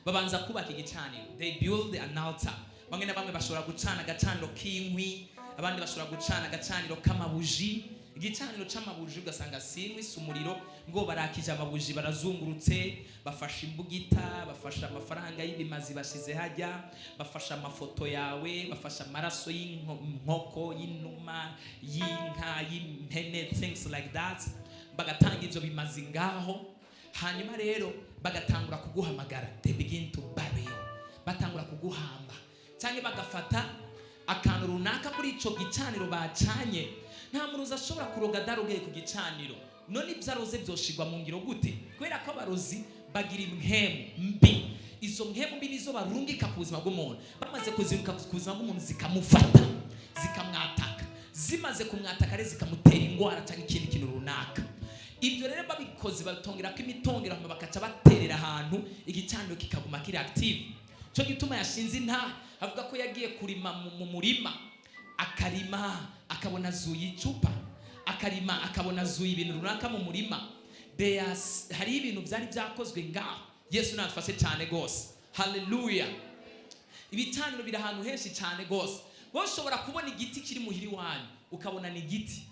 babanza kubaka igicaniro. They build an altar. Bamwe na bamwe bashobora gucana agacaniro k'inkwi, abandi bashobora gucana agacaniro k'amabuji. Igicaniro c'amabuji, ugasanga si inkwi, si umuriro, ngo barakije amabuji, barazungurutse, bafashe imbugita, bafashe amafaranga y'ibimazi bashize hajya, bafashe amafoto yawe, bafashe amaraso y'inkoko, y'inuma, y'inka, y'impene, things like that. Bagatanga ivyo bimazi ngaho. Hanyuma rero bagatangura kuguhamagara. They begin to bury you. Batangura kuguhamba, cyangwa bagafata akantu runaka kuri ico gicaniro bacanye. Nta murozi ashobora kuroga adarogeye ku gicaniro. None ibyo aroze byoshigwa mu ngiro gute? Kubera ko abarozi bagira impwemu mbi. Izo mpwemu mbi nizo barungika ku buzima bw'umuntu. Bamaze kuziruka ku buzima bw'umuntu, zikamufata, zikamwataka. Zimaze kumwataka rero, zikamutera indwara cyangwa ikindi kintu runaka. Ibyo rero babikoze, batongerako imitongero, hanyuma bakaca baterera ahantu, igicaniro kikaguma kiri active. Cyo gituma yashinze intahe, avuga ko yagiye kurima mu murima, akarima akabona azuye icupa, akarima akabona azuye ibintu runaka mu murima. Hari ibintu byari byakozwe ngaho. Yesu natufashe cyane rwose. Haleluya! Ibicaniro biri ahantu henshi cyane rwose. Wowe ushobora kubona igiti kiri muhira iwanyu, ukabona ni igiti,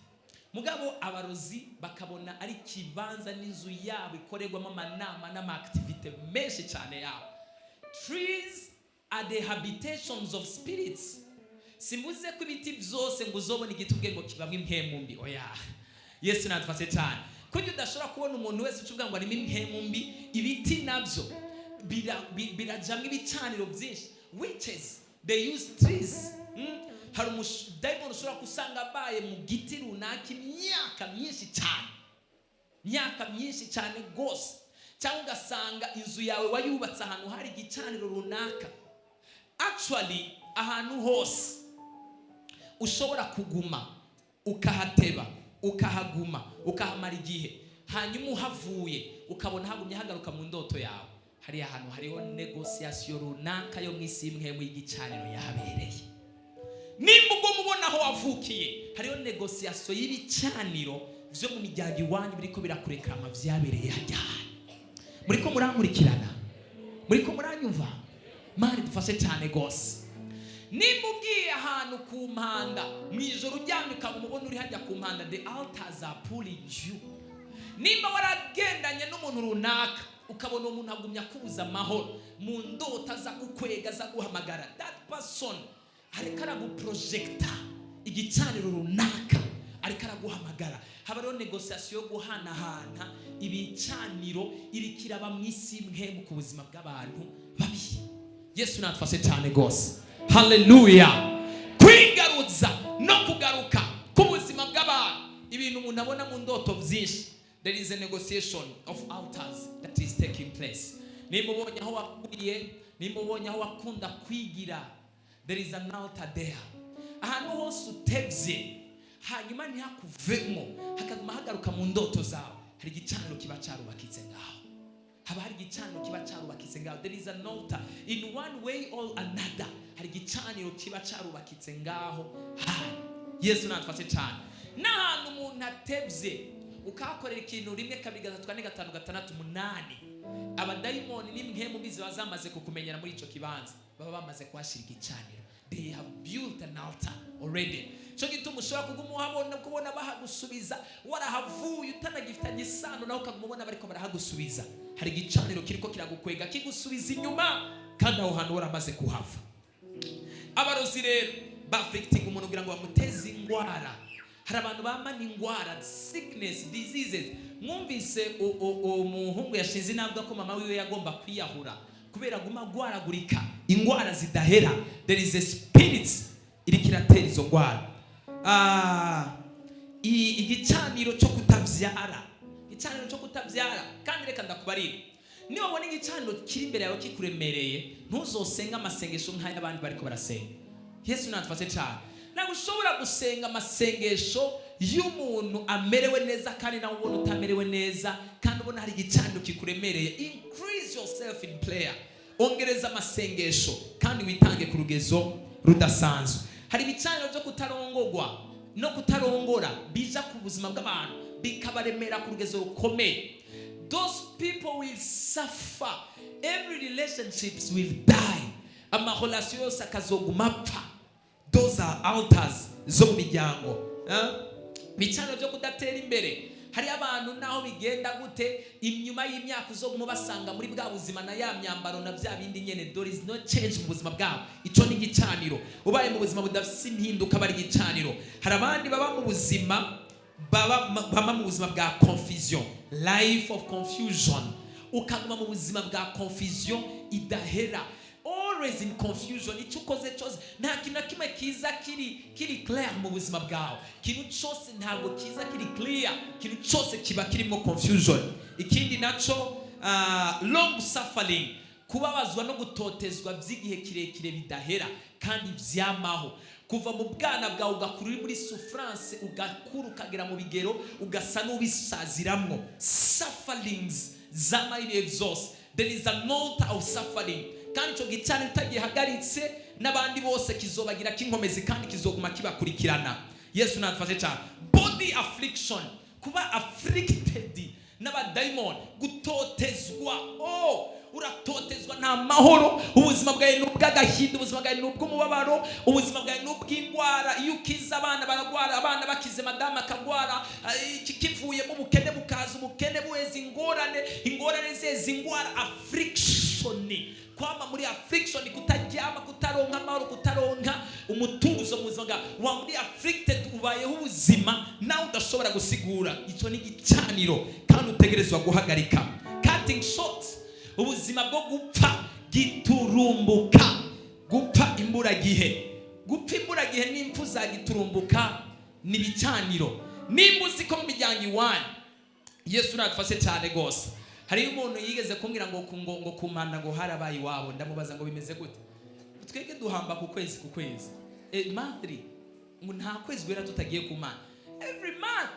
mugabo abarozi bakabona ari ikibanza n'inzu yabo ikorerwamo amanama n'ama activités menshi cyane yabo. Trees are the habitations of spirits. Simbuze ko ibiti byose ngo uzobone igiti ubwe ngo kibamwo impwemu mbi. Oya, Yesu natufashe cyane. Kuko udashobora kubona umuntu wese uca uvuga ngo harimo impwemu mbi. Ibiti nabyo birajamwo ibicaniro byinshi. Witches, they use trees. Hari umudayimoni ushobora gusanga abaye mu giti runaka imyaka myinshi cyane, imyaka myinshi cyane rwose. Cyangwa ugasanga inzu yawe wayubatse ahantu hari igicaniro runaka. Actually, ahantu hose ushobora kuguma, ukahateba, ukahaguma, ukahamara igihe, hanyuma uhavuye ukabona hagumye hagaruka mu ndoto yawe, hariya hantu hariho négociation runaka yo mu isi y'impwemu y'igicaniro yahabereye. Nimba uguma ubona aho wavukiye hariho négociation y'ibicaniro byo mu miryango iwanyu biriko birakurekama vyabereye hajya hantu. Muriko murankurikirana? Muriko muranyumva? Mani dufashe cyane gose. Nimba ugiye ahantu ku mpanda mu ijoro uryamye, ukaba umubona uri hajya ku mpanda, the altars are pulling you. Nimba waragendanye n'umuntu runaka, ukabona uwo muntu agumya kubuza amahoro mu ndoto, aza kukwega, aza guhamagara, that person ariko araguprojecta igicaniro runaka, ariko araguhamagara. Haba rero négociation yo guhanahana ibicaniro iriko iraba mu isi imwe ku buzima bw'abantu babi. Yesu natufashe cyane rwose. Haleluya! Kwigaruza no kugaruka k'ubuzima bw'abantu, ibintu umuntu abona mu ndoto byinshi, there is a negotiation of altars that is taking place. Nimba ubonye aho wakuriye, nimba ubonye aho wakunda kwigira, there is an altar there. Ahantu hose utevye hanyuma ntihakuvemo, hakaguma hagaruka mu ndoto zawe, hari igicaniro kiba carubakitse ngaho. Haba hari igicaniro kiba carubakitse ngaho. There is an altar in one way or another. Hari igicaniro kiba carubakitse ngaho hantu. Yesu natufashe cyane. N'ahantu umuntu atevye, ukahakorera ikintu rimwe, kabiri, gatatu, kane, gatanu, gatandatu, umunani, abadayimoni n'impwemu mbi ziba zamaze kukumenyera muri ico kibanza, baba bamaze kuhashyira igicaniro. They have built an altar already. Cyo gituma ushobora kuguma uhabona, kubona bahagusubiza warahavuye, utanagifitanye isano nawe, ukaguma ubona bariko barahagusubiza. Hari igicaniro kiriko kiragukwega, kigusubiza inyuma, kandi aho hantu waramaze kuhava. Abarozi rero baafflictinga umuntu kugira ngo bamuteze ingwara. Hari abantu bamana ingwara, sickness, diseases. Mwumvise umuhungu yashize inavuga ko mama wiwe yagomba kwiyahura kubera aguma agwaragurika ingwara zidahera. There is a spirit iriko iratera izo ngwara. Igicaniro cyo kutabyara, igicaniro cyo kutabyara. Kandi reka ndakubarira, niba ubona igicaniro kiri imbere yawe kikuremereye, ntuzosenga amasengesho nk'ay'abandi bariko barasenga. Yesu natufashe cyane. Ntabwo ushobora gusenga amasengesho y'umuntu amerewe neza kandi nawe ubona utamerewe neza, kandi ubona hari igicaniro kikuremereye. Increase yourself in prayer. Ongereza amasengesho kandi witange ku rugezo rudasanzwe. Hari ibicaniro byo kutarongogwa no kutarongora bija ku buzima bw'abantu, bikabaremera ku rugezo rukomeye. Those people will suffer. Every relationships will die. Amarelation yose akazoguma apfa. Those are altars zo mu miryango, eh? Ibicaniro byo kudatera imbere. Hariyo abantu naho bigenda gute, inyuma y'imyaka uzoguma basanga muri bwa buzima na ya myambaro na bya bindi nyene. There is no change mu buzima bwabo. Ico ni igicaniro. Ubaye mu buzima budafise impinduka, bari igicaniro. Hari abandi baba mu buzima, baba mu buzima bwa confusion, life of confusion. Ukaguma mu buzima bwa confusion idahera, always in confusion. Icyo ukoze cyose, nta kintu na kimwe kiza kiri clear mu buzima bwawe. Ikintu cyose ntabwo kiza kiri clear, ikintu cyose kiba kirimo confusion. Ikindi naco, long suffering, kubabazwa no gutotezwa by'igihe kirekire bidahera kandi vyamaho. Kuva mu bwana bwawe ugakura uri muri souffrance, ugakura ukagera mu bigero, ugasa n'ubisaziramwo. Sufferings zama ibihe byose. There is an altar of suffering. Kandi icyo gicaniro utagihagaritse, n'abandi bose kizobagira k'inkomezi kandi kizoguma kibakurikirana. Yesu natufashe cyane. Body affliction, kuba afflicted n'abadayimoni, gutotezwa. Oh, uratotezwa, nta mahoro, ubuzima bwawe ni ubw'agahinda, ubuzima bwawe ni ubw'umubabaro, ubuzima bwawe ni ubw'indwara. Iyo ukize abana baragwara, abana bakize madamu akagwara, iki kivuyemo ubukene bukaza, ubukene buheza ingorane, ingorane zeza ingwara. Affliction, kwama muri affliction, kutaryama, kutaronka amahoro, kutaronka umutuzo mu buzima bwawe, wa muri afflicted, ubayeho ubuzima nawe udashobora gusigura. Icyo ni igicaniro kandi utegerezwa guhagarika. Cutting short, ubuzima bwo gupfa giturumbuka, gupfa imburagihe. Gupfa imburagihe n'impfu za giturumbuka ni ibicaniro. Nimba uzi ko mu miryango iwanyu, Yesu natufashe cyane rwose, Hariyo umuntu yigeze kumbwira ngo kumanda ngo harabaye iwabo. Ndamubaza ngo bimeze gute? Twebwe duhamba ku kwezi, ku kwezi, monthly, ngo nta kwezi guhera tutagiye ku Mana. Every month,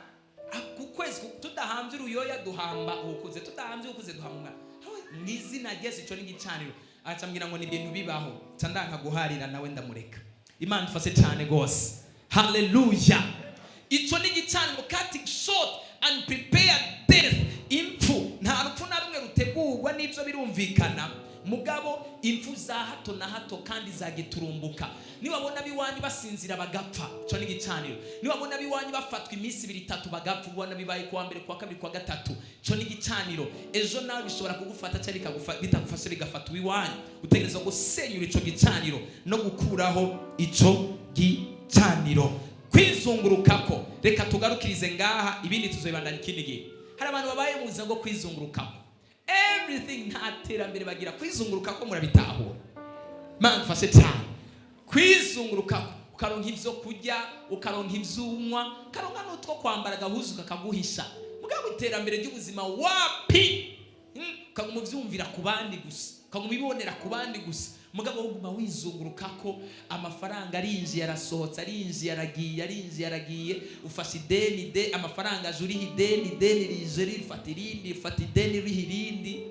ku kwezi, tudahambye uruyoya duhamba uwukuze, tudahambye uwukuze duhamba umwana. Mu izina rya Yesu, icyo ni igicaniro. Aca ambwira ngo ni ibintu bibaho. Ca ndanka guharira nawe, ndamureka. Imana ifashe cyane rwose. Haleluya! Icyo ni igicaniro, cutting short and prepare death. Impfu, nta rupfu na rumwe rutegurwa n'ibyo, birumvikana. Mugabo impfu za hato na hato kandi zagiturumbuka. Niwabona ab'iwanyu basinzira bagapfa, icyo ni igicaniro. Niwabona ab'iwanyu bafatwa iminsi ibiri, itatu bagapfa, ubona bibaye kuwa mbere, kuwa kabiri, kuwa gatatu, icyo ni igicaniro. Ejo nawe bishobora kugufata cyangwa bitagufashe bigafata uw'iwanyu. Utegerezwa gusenyura icyo gicaniro no gukuraho icyo gicaniro. Kwizungurukako, reka tugarukirize ngaha, ibindi tuzobibandanya ikindi gihe. Hari abantu babaye mu buzima bwo kwizungurukako, everything, nta terambere bagira. Kwizungurukako murabitahura? Mana mfashe cyane. Kwizungurukako, ukaronka ibyo kurya, ukaronka ibyo unywa, ukaronka n'utwo kwambara, agahuzu kakaguhisha, mugabo iterambere ry'ubuzima wapi. Ukaguma ubyumvira ku bandi gusa, ukaguma ubibonera ku bandi gusa, mugabo wowe uguma wizunguruka ko amafaranga arinjiye, arasohotse, arinjiye, aragiye, arinjiye, aragiye. Ufashe ideni de amafaranga aje uriha ideni, ideni rije rifata irindi, rifata ideni riha irindi.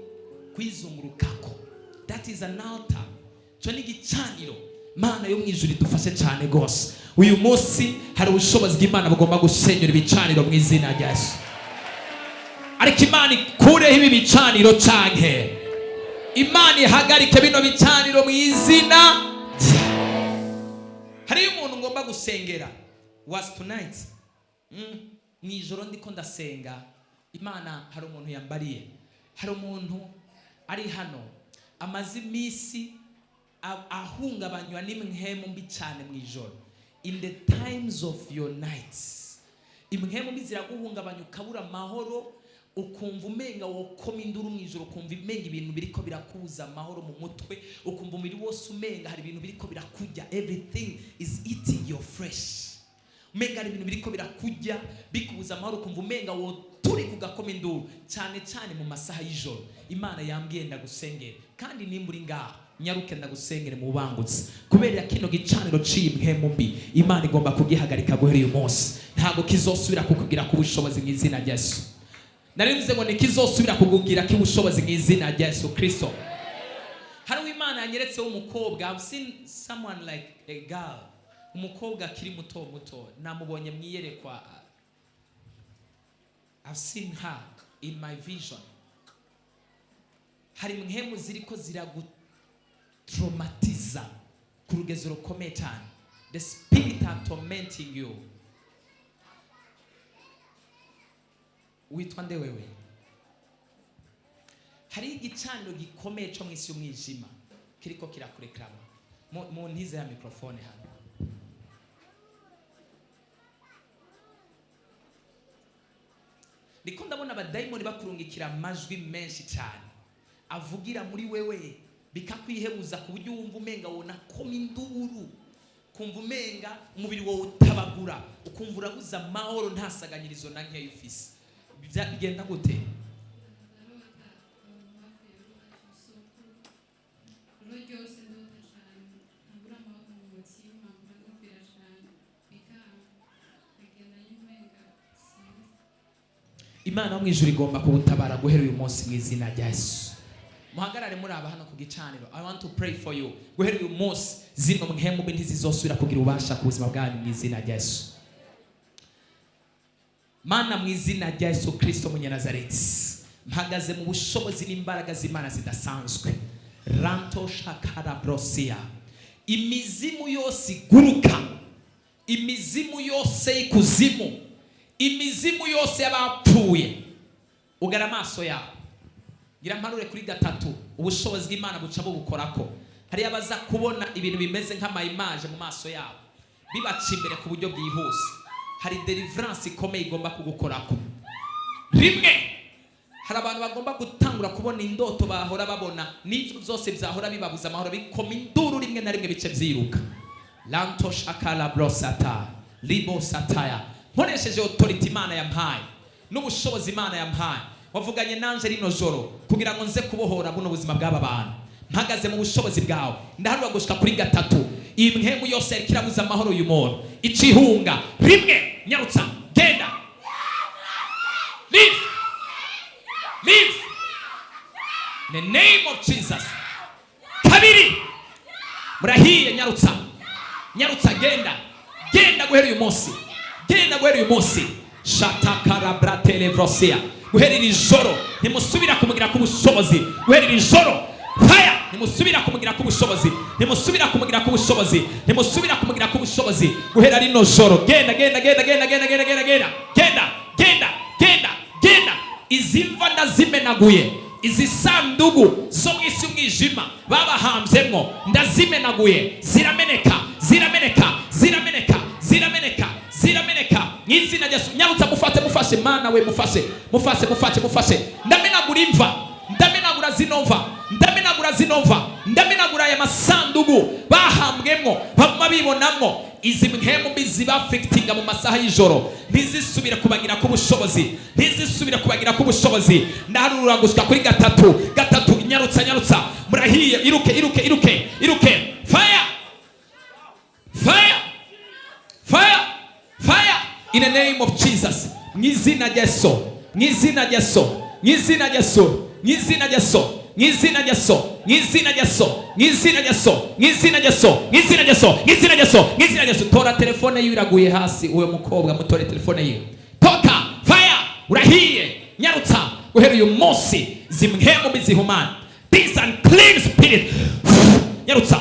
Kwizungurukako, that is an altar, cyo ni igicaniro. Mana yo mu ijuru idufashe cyane rwose. Uyu munsi hari ubushobozi bw'Imana bugomba gusenyura ibicaniro mu izina rya Yesu. Ariko Imana ikureho ibi bicaniro, canke Imana ihagarike bino bicaniro mu izina rya. Hariyo umuntu ngomba gusengera, was tonight. Mu ijoro ndiko ndasenga Imana, hari umuntu yambariye. Hari umuntu ari hano amaze iminsi ahungabanywa n'impwemu mbi cyane mu ijoro. In the times of your nights, impwemu mbi ziraguhungabanya, ukabura amahoro, ukumva umenga wokoma induru mu ijoro, ukumva umenga ibintu biriko birakubuza amahoro mu mutwe, ukumva umubiri wose umenga hari ibintu biriko birakurya, everything is eating your flesh, umenga hari ibintu biriko birakurya bikubuza amahoro, ukumva umenga woturi kugakoma induru, cyane cyane mu masaha y'ijoro. Imana yambwiye ndagusengera, kandi nimba uri ngaho, nyaruke ndagusengere mu bangutse, kubera kino gicaniro c'impwemu mbi Imana igomba kugihagarika guhera uyu munsi. Ntabwo kizosubira kukugira ku bushobozi mu izina rya Yesu. Nari mvuze ngo ntikizosubira kukugira k'ubushobozi mu izina rya Yesu Kristo. Hari uwimana yanyeretse w'umukobwa. I've seen someone like a girl, umukobwa akiri muto muto, namubonye mu iyerekwa. I've seen her in my vision. Hari impwemu ziriko ziragutraumatiza ku rugezo rukomeye cyane. The spirit are tormenting you. Witwa nde wewe? Hari igicaniro gikomeye cyo mu isi y'umwijima kiriko kirakureklama. Mu ntize ya microphone hano. Ndiko ndabona abadayimoni bakurungikira amajwi menshi cyane avugira muri wewe, bikakwihebuza ku buryo wumva umenga wona koma induru, kumva umenga umubiri wawe utabagura, ukumva urabuze amahoro, nta saganyirizo na nkeya ufise. Bigenda gute? Ndarota abantu bavuye iwacu, sokuru. Ijoro ryose ndota cyane, nkabura amahoro mu mutima, nkumvira cyane, bikanga, nkagenda nyumenga sinzi. Imana yo mu ijuru igomba kugutabara guhera uyu munsi mu izina rya Yesu. Muhagarare muri aba hano ku gicaniro. I want to pray for you. Guhera uyu munsi, zino mpwemu mbi ntizizosubira kugira ububasha ku buzima bwanyu mu izina rya Yesu. Mana, mu izina rya Yesu Kristo Munyanazareti, mpagaze mu bushobozi n'imbaraga z'Imana zidasanzwe. Ranto shakara brosia, imizimu yose iguruka, imizimu yose y'ikuzimu, imizimu yose y'abapfuye, ugara amaso yawe, ngira mpanure kuri gatatu, ubushobozi bw'Imana buca bubukorako. Hariyo abaza kubona ibintu bimeze nk'ama image mu maso yabo, bibaca imbere ku buryo bwihuse. Hari deliverance ikomeye igomba kugukorako. Rimwe, hari abantu bagomba gutangura kubona indoto bahora babona, n'ibyo byose byahora bibabuza amahoro bikoma induru rimwe na rimwe, bice byiruka. Lanto shakala brosata libo sataya. Nkoresheje authority Imana yampaye n'ubushobozi Imana yampaye, Wavuganye nanje rino joro kugira ngo nze kubohora buno buzima bw'aba bantu. Mpagaze mu bushobozi bwawe, ndaharura gushika kuri gatatu. Iyi mpemu yose yariko irabuza amahoro uyu muntu icihunga. Rimwe, nyarutsa, genda, leave, leave in the name of Jesus. Kabiri, murahiye, nyarutsa, nyarutsa, genda, genda guhera uyu munsi, genda guhera uyu munsi. Shatakarabratelevrosia, guhera iri joro ntimusubira kumugira k'ubushobozi. Guhera iri joro, fire! Ntimusubira kumugira k'ubushobozi, ntimusubira kumugira k'ubushobozi, ntimusubira kumugira k'ubushobozi. Guhera rino joro, genda, genda, genda, genda, genda, genda, genda, genda, genda, genda, genda, genda. Izi mva ndazimenaguye. Izi sandugu zo mu isi y'umwijima babahambyemwo ndazimenaguye, zirameneka, zirameneka, zirameneka, zirameneka, zirameneka mu izina rya Yesu. Nyarutsa, mufate, mufashe. Mana we, mufashe, mufashe, mufashe, mufashe. Ndamenagura imva, ndamenagura zino mva, ndamenagura zino mva, ndamenagura aya masandugu bahambwemwo, bamwe bibonamwo. Izi mpemu mbi zibafikitinga mu masaha y'ijoro ntizisubire kubagira k'ubushobozi, ntizisubire kubagira k'ubushobozi. Ndaharura gushika kuri gatatu. Gatatu, nyarutsa, nyarutsa, murahiye, iruke, iruke, iruke, iruke. Fire, fire, fire, fire in the name of Jesus. Mu izina rya Yesu, mu izina rya Yesu, mu izina rya Yesu, mu izina rya Yesu, mu izina rya Yesu, mu izina rya Yesu, mu izina rya Yesu, mu izina rya Yesu, mu izina rya Yesu, mu izina rya Yesu, mu izina rya Yesu. Tora telefone yiwe, iraguye hasi. Uwo mukobwa, mutore telefone yiwe. Toka, fire, urahiye, nyarutsa. Guhera uyu munsi zimwe mu zihumana, this unclean spirit, nyarutsa,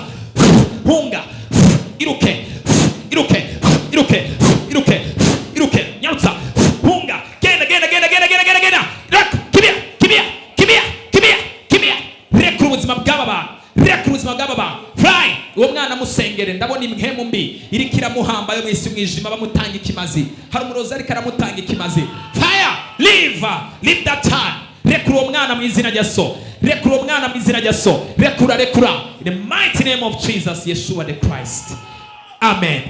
hunga, iruke, iruke, iruke, iruke, iruke, nyarutsa, hunga, genda, genda, genda, genda, genda, genda, genda. Reka, kimbia, kimbia, kimbia, kimbia, kimbia. Rekura ubuzima bw'aba bantu, rekura ubuzima bw'aba bantu. Fly! Uwo mwana musengere. Ndabona impwemu mbi iriko iramuhamba yo mu isi y'umwijima, bamutanga ikimazi. Hari umurozi ariko aramutanga ikimazi. Fire, leave, leave that time. Rekura uwo mwana mu izina rya So. Rekura uwo mwana mu izina rya So. Rekura, rekura in the mighty name of Jesus Yeshua the Christ. Amen.